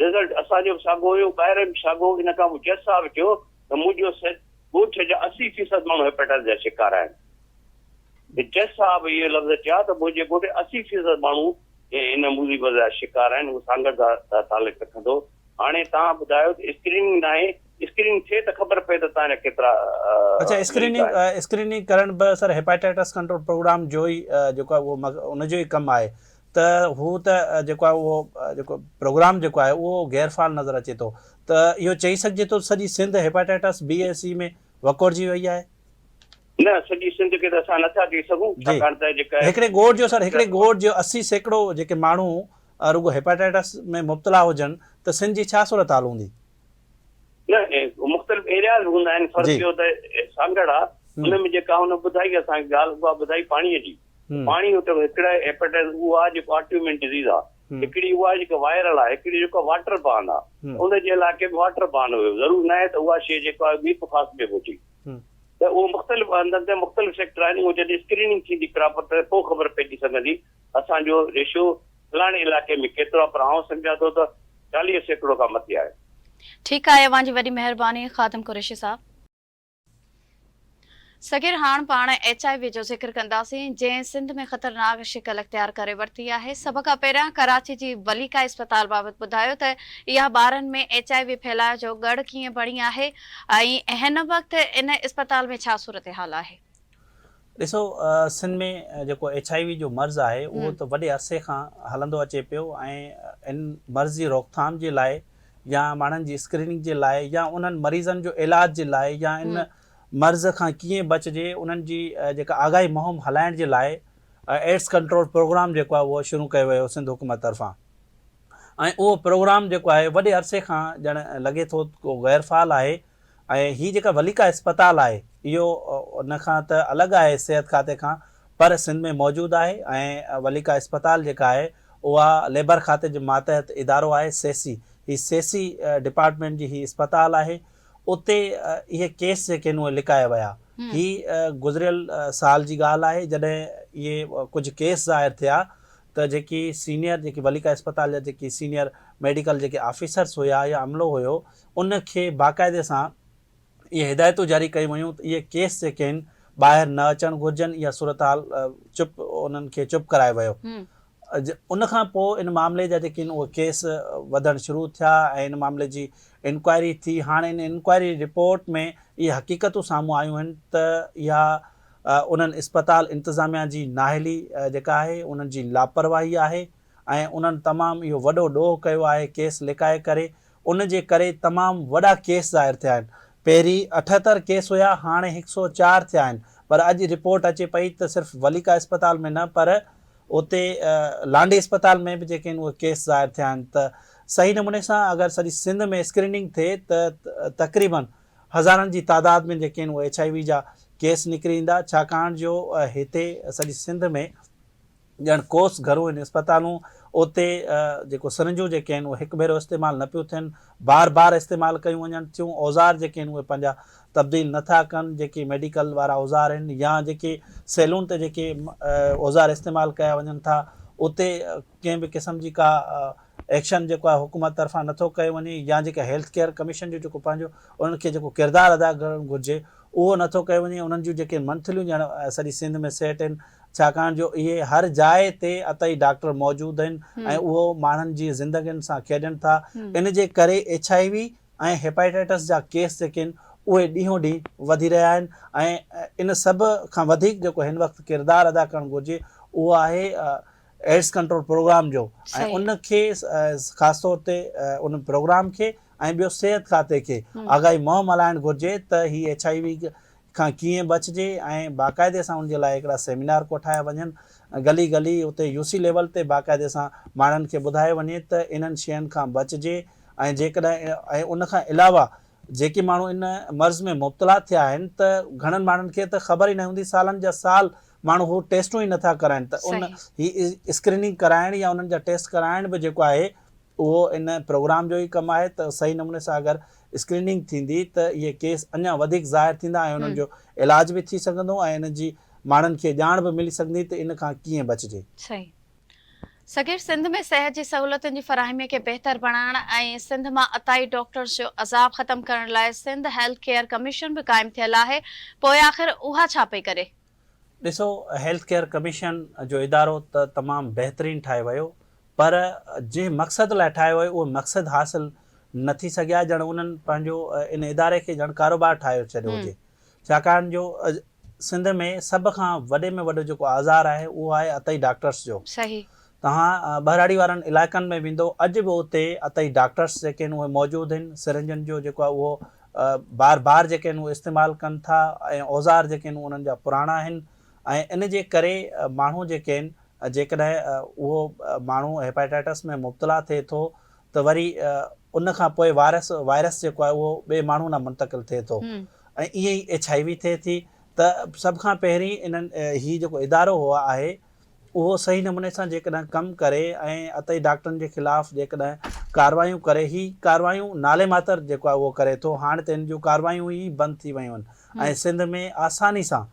رزلٽ اسان جو به ساڳو هيو ٻاهران به ساڳو. ان کان پوء جج صاحب چيو ته منهنجو ڳوٺ جا 80% ماڻهو هيپاٽائٽس جا شڪار آهن. جج صاحب اهي لفظ چيا ته منهنجي ڳوٺ 80% ماڻهو ان مصيبت جا شڪار آهن، اهو سانگهڙ سان تعلق رکندو. هاڻي توهان ٻڌايو ته اسڪريننگ ناهي، اسڪريننگ ٿئي ته خبر پئي ته توهان جا ڪيترا اڇا مريض اسڪريننگ آهن. اسڪريننگ ڪرڻ به سر هيپاٽائٽس ڪنٽرول پروگرام جو ئي جيڪو آهي اهو ان جو ئي ڪم آهي ته هو ته جيڪو آهي اهو جيڪو پروگرام جيڪو آهي اهو غير فعال نظر اچي ٿو ته اهو چئي سگهجي ٿو سڄي سنڌ هيپاٽائٽس بي ۽ سي ۾ وڪوڙجي وئي آهي. نه سڄي سنڌ کي ته اسان نٿا چئي سگهون ڇاڪاڻ ته جيڪا هڪڙي ڳوٺ جو سر هڪڙي ڳوٺ جو 80% جيڪي ماڻهو رڳو هيپاٽائٽس ۾ مبتلا هجن ته سنڌ جي ڇا صورتحال هوندي؟ نه مختلف ايرياز به هوندا آهن فرض ڪيو ته سانگهڙ آ ان ۾ جيڪا هن ٻڌائي اسان کي ڳالهه اها ٻڌائي پاڻي جي پاڻي اتي هڪڙا هيپاٽائٽس اهو آ جيڪو آٽو اميون ڊزيز آ هڪڙي اها جيڪا وائرل آ هڪڙي جيڪا واٽر بان آ ان جي علائقي ۾ واٽر بان هيو ضرور ناهي ته اها شي جيڪا ميرپورخاص ۾ به هجي. ته اهو مختلف هنڌن تي مختلف سيڪٽر آهن اهو جڏهن اسڪريننگ ٿيندي پراپر ته پوء خبر پئجي سگهندي اسان جو ريشو فلاڻي علائقي ۾ ڪيترو آهي پر آئون سمجهان ٿو ته 40% کان مٿي آهي. ٺيڪ آهي اوهان جي وڏي مهرباني خادم قريشي صاحب. صغير هاڻ پاڻ ايڇ I V جو ذڪر ڪنداسين جنهن سنڌ ۾ خطرناڪ شڪل اختيار ڪري ورتي آهي سڀ کان پهريان ڪراچي جي وليڪا اسپتال بابت ٻڌايو ته اها ٻارن ۾ ايڇ I V ڦهلاء جو ڳڙهه ڪيئن بڻي آهي ۽ هن وقت ان اسپتال ۾ ڇا صورتحال آهي؟ ڏسو سنڌ ۾ جيڪو ايڇ I V جو مرض آهي اهو ته وڏي عرصي کان هلندو اچي پيو ۽ ان مرض جي روڪٿام جي لاء يا ماڻهن جي اسڪريننگ جي لاء يا انهن مريضن جو علاج جي لاء يا ان مرض کان ڪيئن بچجي انهن جي جيڪا آگاهي مهم هلائڻ جي لاء ايڊز ڪنٽرول پروگرام جيڪو آهي اهو شروع ڪيو ويو سنڌ حڪومت طرفان ۽ اهو پروگرام جيڪو آهي وڏي عرصي کان ڄڻ لڳي ٿو ڪو غير فعال آهي ۽ هي جيڪا وليڪا اسپتال آهي اهو ان کان ته الڳ آهي صحت کاتي کان پر سنڌ ۾ موجود آهي ۽ وليڪا اسپتال جيڪا آهي اها ليبر کاتي جي ماتحت ادارو آهي سيسي هي سيسي ڊپارٽمينٽ جي هي اسپتال آهي اتي اهي ڪيس جيڪي آهن اهي لڪايا ويا هي گذريل سال جي ڳالهه آهي جڏهن اهي ڪجهه ڪيس ظاهر ٿيا ته جيڪي سينيئر جيڪي وليڪا اسپتال جا جيڪي سينيئر ميڊيڪل جيڪي آفيسرس هيا يا عملو هيو ان کي باقاعدي سان اهي هدايتون جاري ڪيون ويون ته اهي ڪيس جيڪي آهن ٻاهر نه اچڻ گهرجن اها صورتحال چپ انهن کي چپ ڪرايو ويو ان کان پوء ان معاملي جا جيڪي آهن اهي ڪيس وڌڻ شروع ٿيا ۽ ان معاملي جي انڪوائري ٿي هاڻي ان انڪوائري رپورٽ ۾ اهي حقيقتون سامهون آيون آهن ته اها انهن اسپتال انتظاميا جي نااهلي جيڪا آهي انهن جي لاپرواهي آهي ۽ انهن تمام اهو وڏو ڏوهه ڪيو آهي ڪيس لڪائي ڪري ان جي ڪري تمام وڏا ڪيس ظاهر ٿيا آهن پهرين 78 ڪيس هيا هاڻي 104 ٿيا آهن پر اڄ رپورٽ اچي پئي ته صرف وليڪا اسپتال ۾ نه پر اتي لانڍي اسپتال ۾ به جيڪي آهن اهي ڪيس ظاهر ٿيا آهن ته صحيح نموني سان اگر سڄي سنڌ ۾ اسڪريننگ ٿئي ته تقريبن هزارن جي تعداد ۾ جيڪي آهن اهي ايڇ I V جا ڪيس نڪري ايندا ڇاڪاڻ جو هتي سڄي سنڌ ۾ ڄڻ ڪوس گهرو آهن اسپتالون اتي جيڪو سرنجون جيڪي آهن اهي هڪ ڀيرو استعمال نه پيون ٿين بار بار استعمال ڪيون وڃن ٿيون اوزار جيڪي آهن اهي پنهنجا تبديل نه ٿا ڪن جيڪي ميڊيڪل وارا اوزار آهن يا جيڪي سيلون تي جيڪي اوزار استعمال ڪيا وڃن ٿا اتي ڪنهن به قسم جي ڪا ايڪشن جيڪو آهي حڪومت طرفان نٿو ڪيو وڃي يا جيڪا هيلٿ ڪيئر ڪميشن جو جيڪو پنهنجو انهن کي جيڪو ڪردار ادا ڪرڻ گهرجي اهو نٿو ڪيو وڃي انهن جون جيڪي منٿليون ڄڻ سڄي سنڌ ۾ سيٽ آهن ڇاڪاڻ جو اهي هر جاء تي عطائي ڊاڪٽر موجود آهن ۽ اهو ماڻهن جي زندگين سان کيڏن ٿا ان جي ڪري ايڇ I V ۽ hepatitis جا ڪيس جيڪي آهن اهي ڏينهون ڏينهن وڌي رهيا آهن ۽ ان سڀ کان وڌيڪ جيڪو هن وقت ڪردار ادا ڪرڻ گهرجي اهو آهي ايڊز ڪنٽرول پروگرام جو ۽ ان کي خاص طور تي ان پروگرام کي ۽ ٻيو صحت کاتي کي آگاهي مهم هلائڻ گهرجي ته هي ايڇ I V کان ڪيئن بچجي ۽ باقاعدي سان ان جي لاء هڪڙا سيمينار ڪوٺايا وڃن گلي گلي اتي يو سي ليول تي باقاعدي سان ماڻهن کي ٻڌايو وڃي ته انهن شين کان بچجي ۽ جيڪڏهن ۽ ان کان علاوه جيڪي ماڻهو ان مرض ۾ مبتلا ٿيا آهن ته گهڻن ماڻهن کي ته خبر ئي ناهي هوندي سالن جا سال ماڻهو هو ٽيسٽون ئي نٿا ڪرائن ته ان هي اسڪريننگ ڪرائڻ يا انهن جا ٽيسٽ ڪرائڻ به جيڪو آهي اهو ان پروگرام جو ئي ڪم آهي ته صحيح نموني سان اگر اسڪريننگ ٿيندي ته اهي ڪيس اڃا وڌيڪ ظاهر ٿيندا ۽ انهن جو علاج به ٿي سگهندو ۽ انهن جي ماڻهن کي ڄاڻ به ملي سگهندي ته ان کان ڪيئن بچجي. صحيح. صغير سنڌ ۾ صحت جي سهولتن جي فراهمي کي بهتر بڻائڻ ۽ سنڌ مان عطائي ڊاڪٽرز جو عذاب ختم ڪرڻ لاء سنڌ هيلٿ ڪيئر ڪميشن به قائم ٿيل آهي پوء آخر اها ڇا پئي ڪري؟ ڏسو هيلٿ ڪيئر ڪميشن جو ادارو ته تمام بهترين ٺاهيو ويو پر جنهن مقصد لاء ٺاهيو ويو اهو مقصد حاصل نه ٿي سگهيا ڄڻ انهن پنهنجو ان اداري کي ڄڻ ڪاروبار ٺاهيو ڇڏيو هجي ڇاڪاڻ جو سنڌ ۾ سڀ کان وڏي ۾ وڏو جيڪو آزار آهي اهو آهي عطائي ڊاڪٽرس جو. صحيح. توهان ٻهراڙي وارن علائقن ۾ ويندو اڄ به اتي عطائي ڊاڪٽرس جيڪي آهن اهي موجود آهن سرنجن جو جيڪو آهي اهو بار بار جيڪي آهن اهي استعمال ڪن ٿا ۽ اوزار جيڪي آهن انهن جا پراڻا آهن ۽ ان جي ڪري ماڻهو جيڪي آهن جيڪڏهن اهو ماڻهو هيپاٽائٽس ۾ مبتلا ٿئي ٿو ته وري ان کان پوء وائرس وائرس جيڪو آهي اهو ٻئي ماڻهو ڏانهن منتقل ٿئي ٿو ۽ ائين ئي ايڇ I V ٿئي ٿي ته سڀ کان پهرين انهن هي جيڪو ادارو هو آهي اهو صحيح نموني سان جيڪڏهن ڪم ڪري ۽ عطئي ڊاڪٽرن جي خلاف جيڪڏهن ڪاروايون ڪري هي ڪاروايون نالي ماتر جيڪو آهي اهو ڪري ٿو هاڻ ته ان جون ڪاروايون ئي بند ٿي ويون آهن ۽ سنڌ ۾ آساني سان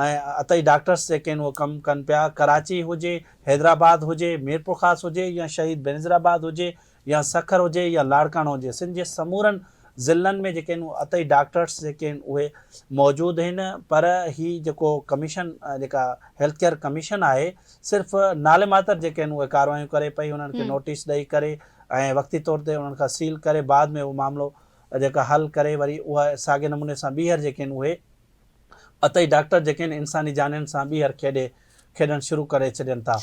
۽ اتي ڊاڪٽرس جيڪي آهن اهي ڪم ڪن پيا، ڪراچي هجي، حيدرآباد هجي، ميرپورخاص هجي يا شهيد بينظيرآباد هجي يا سکر هجي يا لاڙڪاڻو هجي سنڌ جي سمورن ضلعن ۾ جيڪي آهن اتي ڊاڪٽرس جيڪي آهن اهي موجود آهن پر هي جيڪو ڪميشن جيڪا هيلٿ ڪيئر ڪميشن آهي صرف نالي ماتر جيڪي آهن اهي ڪاروايون ڪري پئي انهن کي نوٽيس ڏئي ڪري ۽ وقتي طور تي انهن کان سيل ڪري بعد ۾ اهو معاملو جيڪا حل ڪري وري اها ساڳي نموني سان ٻيهر جيڪي آهن اهي اتي ڊاڪٽر جيڪي آهن انساني جانين سان ٻيهر کيڏي کيڏڻ شروع ڪري ڇڏين ٿا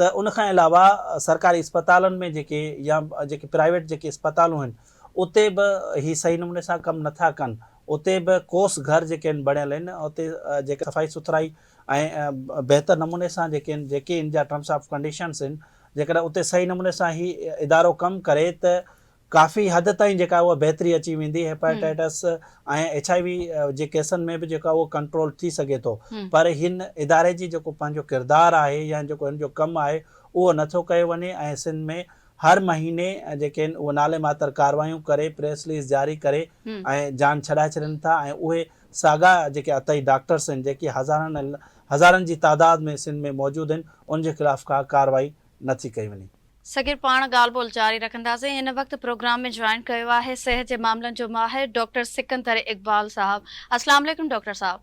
ته ان کان علاوه سرڪاري اسپتالن ۾ جيڪي يا جيڪي پرائيويٽ جيڪي اسپتالون آهن اتي به هي صحيح نموني سان ڪم نٿا ڪن اتي به ڪوس گهر جيڪي آهن بڻيل آهن اتي جيڪي صفائي سٿرائي ۽ بهتر نموني سان جيڪي آهن جيڪي ان جا ٽرمس آف ڪنڊيشنس آهن جيڪڏهن اتي صحيح نموني سان هي ادارو ڪم ڪري ته ڪافي حد تائين جيڪا اها بهتري اچي ويندي هيپاٽائٽس ۽ ايڇ I V جي ڪيسن ۾ به جيڪا اهو ڪنٽرول ٿي سگهي ٿو پر هن اداري جي جيڪو پنهنجو ڪردار آهي يا جيڪو هن جو ڪم آهي اهو نٿو ڪيو وڃي ۽ سنڌ ۾ هر مهيني جيڪي آهن اهي نالي ماتر ڪاروايون ڪري پريس رليز جاري ڪري ۽ جان ڇڏائي ڇڏين ٿا ۽ اهي ساڳا جيڪي عطائي ڊاڪٽرس آهن جيڪي هزارن هزارن جي تعداد ۾ سنڌ ۾ موجود آهن ان جي خلاف ڪا ڪارروائي نٿي ڪئي وڃي. صغير پاڻ ڳالهه ٻولهه جاري رکنداسين هن وقت پروگرام ۾ جوائن ڪيو آهي صحت جي معاملن جو ماهر ڊاڪٽر سڪندر اقبال صاحب اسلام عليڪم ڊاڪٽر صاحب.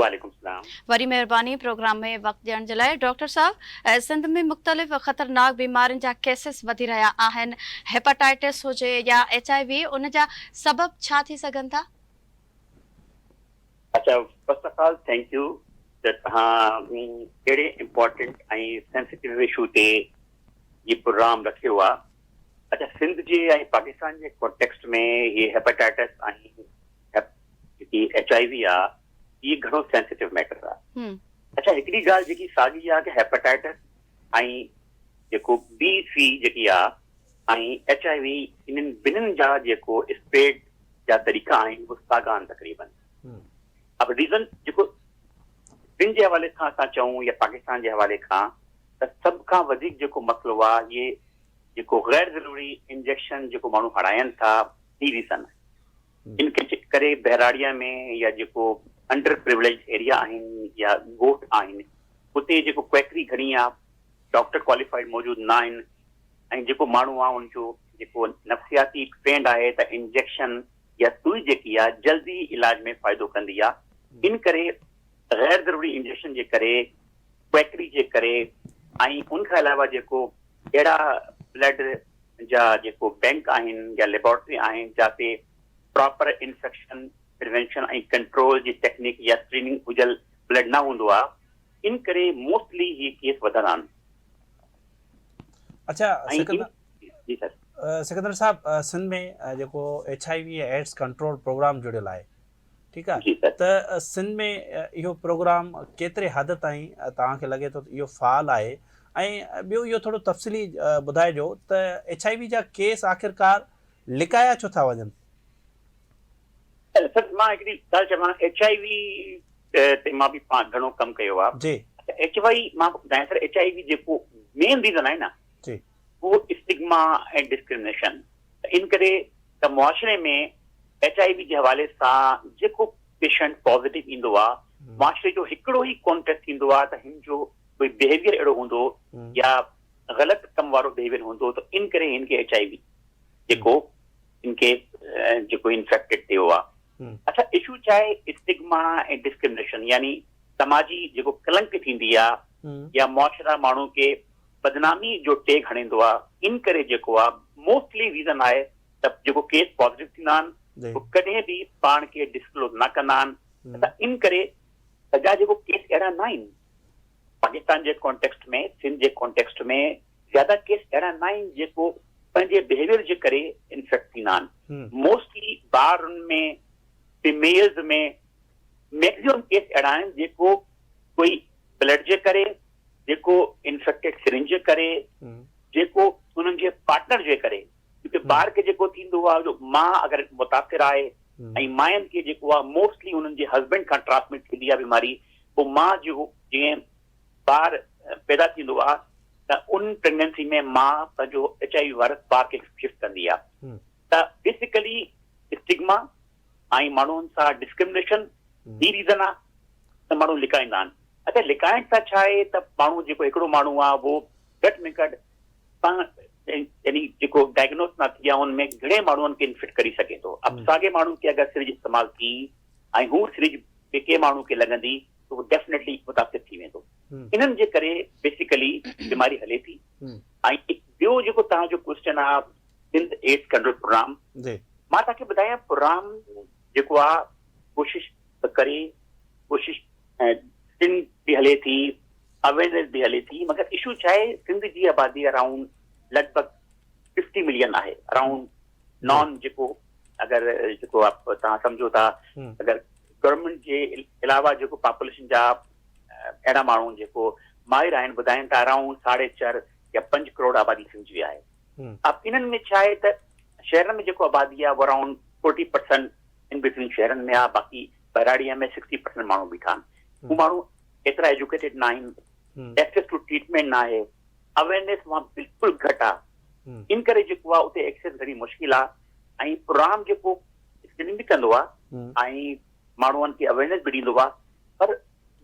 وعليڪم السلام. وڏي مهرباني پروگرام ۾ وقت ڏيڻ جي لاء ڊاڪٽر صاحب سنڌ ۾ مختلف خطرناڪ بيمارين جا ڪيسز وڌي رهيا آهن هيپاٽائٽس هجي يا ايڇ I V ان جا سبب ڇا ٿي سگهن ٿا؟ اچا first of all thank you ته توهان اهڙي امپارٽنٽ ۽ سينسيٽو اشو تي هي پروگرام رکيو آ. اچا سنڌ جي ۽ پاڪستان جي ڪانٽيڪسٽ ۾ هي هيپاٽائٽس ۽ جيڪي ايڇ I V آ هي گهڻو سينسيٽو ميٽر آ. اچا هڪڙي ڳالهه جيڪي ساڳي آ ڪه هيپاٽائٽس ۽ جيڪو بي سي جيڪي آ ۽ ايڇ I V انهن ٻنهن جا جيڪو اسپريڊ جا طريقا آهن اهي ساڳا آهن تقريبن. اب ريزن جيڪو سنڌ جي حوالي کان اسان چئون يا پاڪستان جي حوالي کان ته سڀ کان وڌيڪ جيڪو مسئلو آهي اهي جيڪو غير ضروري انجيڪشن جيڪو ماڻهو هڻائن ٿا هي ريزن آهي. ان ڪري بهراڙيا ۾ يا جيڪو انڊر پريوليجڊ ايريا آهن يا ڳوٺ آهن اتي جيڪو ڪويڪري گهڻي آهي ڊاڪٽر ڪواليفائيڊ موجود نه آهن ۽ جيڪو ماڻهو آهي ان جو جيڪو نفسياتي ٽرينڊ آهي ته انجيڪشن يا سوئي جيڪي آهي جلدي علاج ۾ فائدو ڪندي آهي ان ڪري غير ضروري انجيڪشن جي ڪري ڪويڪري جي ڪري ۽ ان کان علاوه جيڪو اهڙا بلڊ جا جيڪو بينڪ آهن يا ليبارٽري آهن جاتي پراپر انفيڪشن پريوينشن ۽ ڪنٽرول جي ٽيڪنيڪ يا اسڪريننگ هجل بلڊ نه هوندو آهي ان ڪري موسٽلي هي ڪيس وڌندا آهن. اڇا سڪندر جي سر سڪندر صاحب سنڌ ۾ جيڪو H I V AIDS control programme جڙيل آهي ٺيڪ آهي ته سنڌ ۾ اهو پروگرام ڪيتري حد تائين توهان کي لڳي ٿو ته اهو فعال آهي ۽ ٻيو اهو ٿورو تفصيلي ٻڌائجو ته ايڇ I V جا ڪيس آخرڪار لڪايا ڇو ٿا وڃن؟ سر مان هڪڙي ڳالهه چوان ايڇ I V تي مان به پاڻ گهڻو ڪم ڪيو آهي. جي. اڇا ايڇ وائي مان ٻڌايان سر ايڇ I وي جيڪو مين ريزن آهي نه جي. اهو اسٽگما ۽ ڊسڪرمنيشن ته ان ڪري ته معاشري ۾ ايڇ I وي جي حوالي سان جيڪو پيشنٽ پازيٽو ايندو آهي معاشري جو هڪڙو ئي ڪانٽيڪٽ ٿيندو آهي ته هن جو ڪوئي بيهيويئر اهڙو هوندو يا غلط ڪم وارو بيهيويئر هوندو ته ان ڪري هن کي ايڇ I وي جيڪو ان کي جيڪو انفيڪٽيڊ ٿيو آهي. اڇا اشو ڇا آهي اسٽگما ۽ ڊسڪرمنيشن يعني سماجي جيڪو ڪلنڪ ٿيندي آ يا معاشره ماڻهو کي بدنامي جو ٽيگ هڻيندو آ ان ڪري جيڪو آ موسٽلي ريزن آهي ته جيڪو ڪيس پازيٽو ٿيندا آهن هو ڪڏهن به پاڻ کي ڊسڪلوز نه ڪندا آهن ته ان ڪري سڄا جيڪو ڪيس اهڙا نه آهن پاڪستان جي ڪانٽيڪسٽ ۾ سنڌ جي ڪانٽيڪسٽ ۾ زياده ڪيس اهڙا نه آهن جيڪو پنهنجي بهيويئر جي ڪري انفيڪٽ ٿيندا آهن موسٽلي ٻارن ۾ فيميلز ۾ ميڪزيمم ڪيس اهڙا آهن جيڪو ڪوئي بلڊ جي ڪري جيڪو انفيڪٽيڊ سرنج جي ڪري جيڪو انهن جي پارٽنر جي ڪري ڪيونڪه ٻار کي جيڪو ٿيندو آهي جو ماء اگر متاثر آهي ۽ مائن کي جيڪو آهي موسٽلي انهن جي هسبينڊ کان ٽرانسمٽ ٿيندي آهي بيماري پوء ماء جو جيئن ٻار پيدا ٿيندو آ ته ان پريگننسي ۾ ماء پنهنجو ايڇ I V virus ٻار کي شفٽ ڪندي آ ته بيسيڪلي اسٽگما ۽ ماڻهن سان ڊسڪرمنيشن هي ريزن آ ته ماڻهو لڪائيندا آهن. اڇا لڪائڻ سان ڇا آهي ته ماڻهو جيڪو هڪڙو ماڻهو آ اهو گهٽ ۾ گهٽ پاڻ يعني جيڪو ڊائگنوز نه ٿي آ ان ۾ گهڻي ماڻهن کي انفيڪٽ ڪري سگهي ٿو. اب ساڳي ماڻهو کي اگر سرج استعمال ٿي ۽ هو سرج ٻئي ڪنهن ماڻهو کي لڳندي ته هو ڊيفنيٽلي متاثر ٿي ويندو. انهن جي ڪري بيسيڪلي بيماري هلي ٿي. ۽ ٻيو جيڪو توهان جو ڪوئسچن آ سنڌ ايڊز ڪنٽرول پروگرام مان توهان کي ٻڌايان پروگرام جيڪو آ ڪوشش ته ڪري ڪوشش سنڌ به هلي ٿي اويرنيس به هلي ٿي مگر اشو ڇا آهي سنڌ جي آبادي اراؤنڊ لڳ ڀڳ ففٽي ملين آهي اراؤنڊ نان جيڪو اگر جيڪو آپ توهان سمجهو ٿا اگر گورنمينٽ جي علاوه جيڪو پاپوليشن جا اهڙا ماڻهو جيڪو ماهر آهن ٻڌائين ٿا اراؤنڊ ساڍي چار يا پنج ڪروڙ آبادي سنڌ جي آهي اب انهن ۾ ڇا آهي ته شهرن ۾ جيڪو آبادي آهي اراؤنڊ فورٽي پرسنٽ ان بٽوين شهرن ۾ آهي باقي ٻهراڙيء ۾ سڪسٽي پرسنٽ ماڻهو بيٺا آهن هو ماڻهو ايترا ايجوڪيٽيڊ نه آهن ايڪسيس ٽو ٽريٽمينٽ نه آهي اويرنيس وهان بلڪل گهٽ آهي ان ڪري جيڪو آهي اتي ايڪسيس گهڻي مشڪل آهي ۽ پروگرام جيڪو اسڪريننگ به ڪندو آهي ۽ ماڻهن کي اويرنيس به ڏيندو آهي پر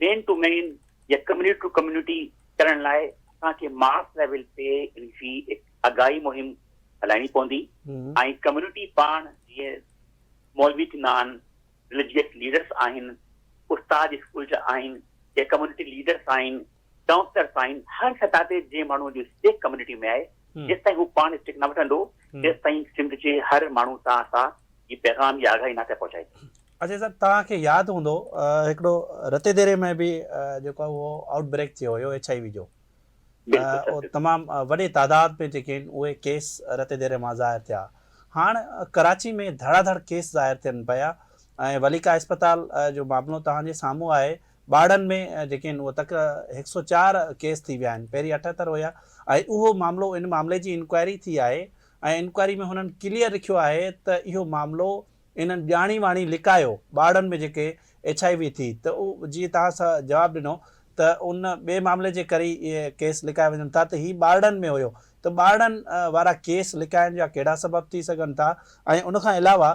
مين ٽو مين يا ڪميونٽي ٽو ڪميونٽي ڪرڻ لاء اسان کي ماس ليول تي ان جي هڪ آگاهي مهم هلائڻي پوندي ۽ ڪميونٽي پاڻ جيئن مولوي ٿيندا آهن، رليجيس ليڊرس آهن، استاد اسڪول جا آهن يا ڪميونٽي ليڊرس آهن، ڪائونسلرس آهن، هر سطح تي جنهن ماڻهو جو اسٽيڪ ڪميونٽي ۾ آهي جيستائين هو پاڻ اسٽيڪ نه وٺندو تيستائين سنڌ جي هر ماڻهو تان اسان هي پيغام يا آگاهي ناٿا پهچائي سگهون. اچي صاحب توهان کي ياد هوندو هڪڙو رتي ديري ۾ به جيڪو آهي اهو آئوٽ بريڪ ٿيو هيو ايڇ I وي جو اهو تمام وڏي تعداد ۾ جيڪي آهن اهي ڪيس رتي ديري مان ظاهر ٿيا هاڻ ڪراچي ۾ ڌڙا ڌڙ ڪيس ظاهر ٿين پيا ۽ وليڪا اسپتال جو معاملو توهان جي سامهون آهي ٻارڙن ۾ جيڪي آهن اهي تڪ هڪ سو چار ڪيس ٿي ويا آهن پهرين اٺهتر هيا ۽ اهو معاملو ان معاملي جي انڪوائري ٿي آهي ۽ انڪوائري ۾ هنن ڪليئر لکيو آهي ته اهو معاملو انهن ڄاڻي واڻي لڪايو ٻارڙن ۾ جيڪي ايڇ I V ٿي ته جيئن توهان سان جواب ڏنو ته ان ٻئي معاملي جي ڪري اهي ڪيس لڪايا وڃن ٿا ته هي ٻارڙن ۾ هيو ته ٻارڙن وارا ڪيس لڪائڻ جا ڪهڙا سبب ٿي سگهن ٿا ۽ ان کان علاوه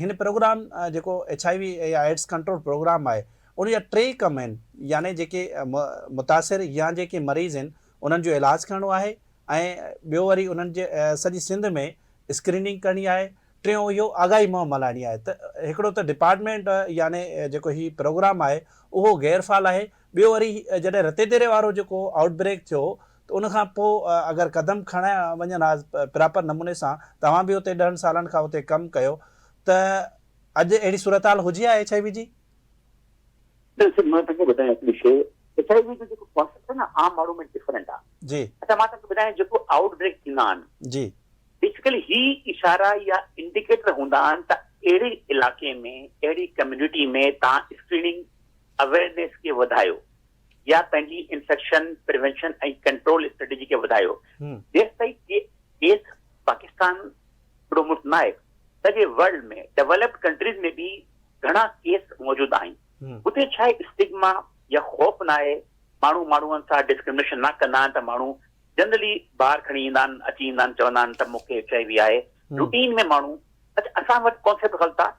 هن پروگرام جيڪو ايڇ I V يا ايڊز ڪنٽرول پروگرام آهي ان جا ٽي ڪم آهن يعني جيڪي متاثر يا جيڪي مريض آهن انهن جو علاج ڪرڻو آهي ۽ ٻيو وري انهن جي سڄي سنڌ ۾ اسڪريننگ ڪرڻي آهي ٽيون اهو آگاهي مهم هلائڻي آهي ته هڪڙو ته ڊپارٽمينٽ يعني جيڪو هي پروگرام آهي اهو غير فعال آهي ٻيو وري جڏهن رتيديري وارو جيڪو آئوٽ بريڪ ٿيو ته ان کان پوء اگر قدم کڻايا وڃن ها پراپر نموني سان توهان به اتي ڏهن سالن کان اتي ڪم ڪيو ته اڄ اهڙي صورتحال هجي ها ايڇ I V جي؟ نه سر مان توهان کي ٻڌايان هڪڙي شيء ايڇ I V جو جيڪو ڪانسيپٽ آهي نه عام ماڻهو ۾ ڊفرنٽ آهي. جي. اڇا مان توهان کي ٻڌايان جيڪو آئوٽ بريڪ ٿيندا آهن. جي. بيسيڪلي هي اشارا يا انڊيڪيٽر هوندا آهن ته اهڙي علائقي ۾ اهڙي ڪميونٽي ۾ توهان اسڪريننگ اويئرنيس کي وڌايو يا پنهنجي انفيڪشن پريوينشن ۽ ڪنٽرول اسٽريٽجي کي وڌايو. جيستائين ڪيس پاڪستان هڪڙو ملڪ ناهي سڄي ورلڊ ۾ ڊولپڊ ڪنٽريز ۾ به گهڻا ڪيس موجود آهن. اتي ڇا آهي اسٽگما يا خوف ناهي، ماڻهو ماڻهن سان ڊسڪرمنيشن نه ڪندا آهن ته ماڻهو جنرلي ٻاهر کڻي ايندا آهن اچي ايندا آهن چوندا آهن ته مون کي ايڇ I V آهي روٽين ۾ ماڻهو اڇا اسان وٽ ڪانسيپٽ غلط آهي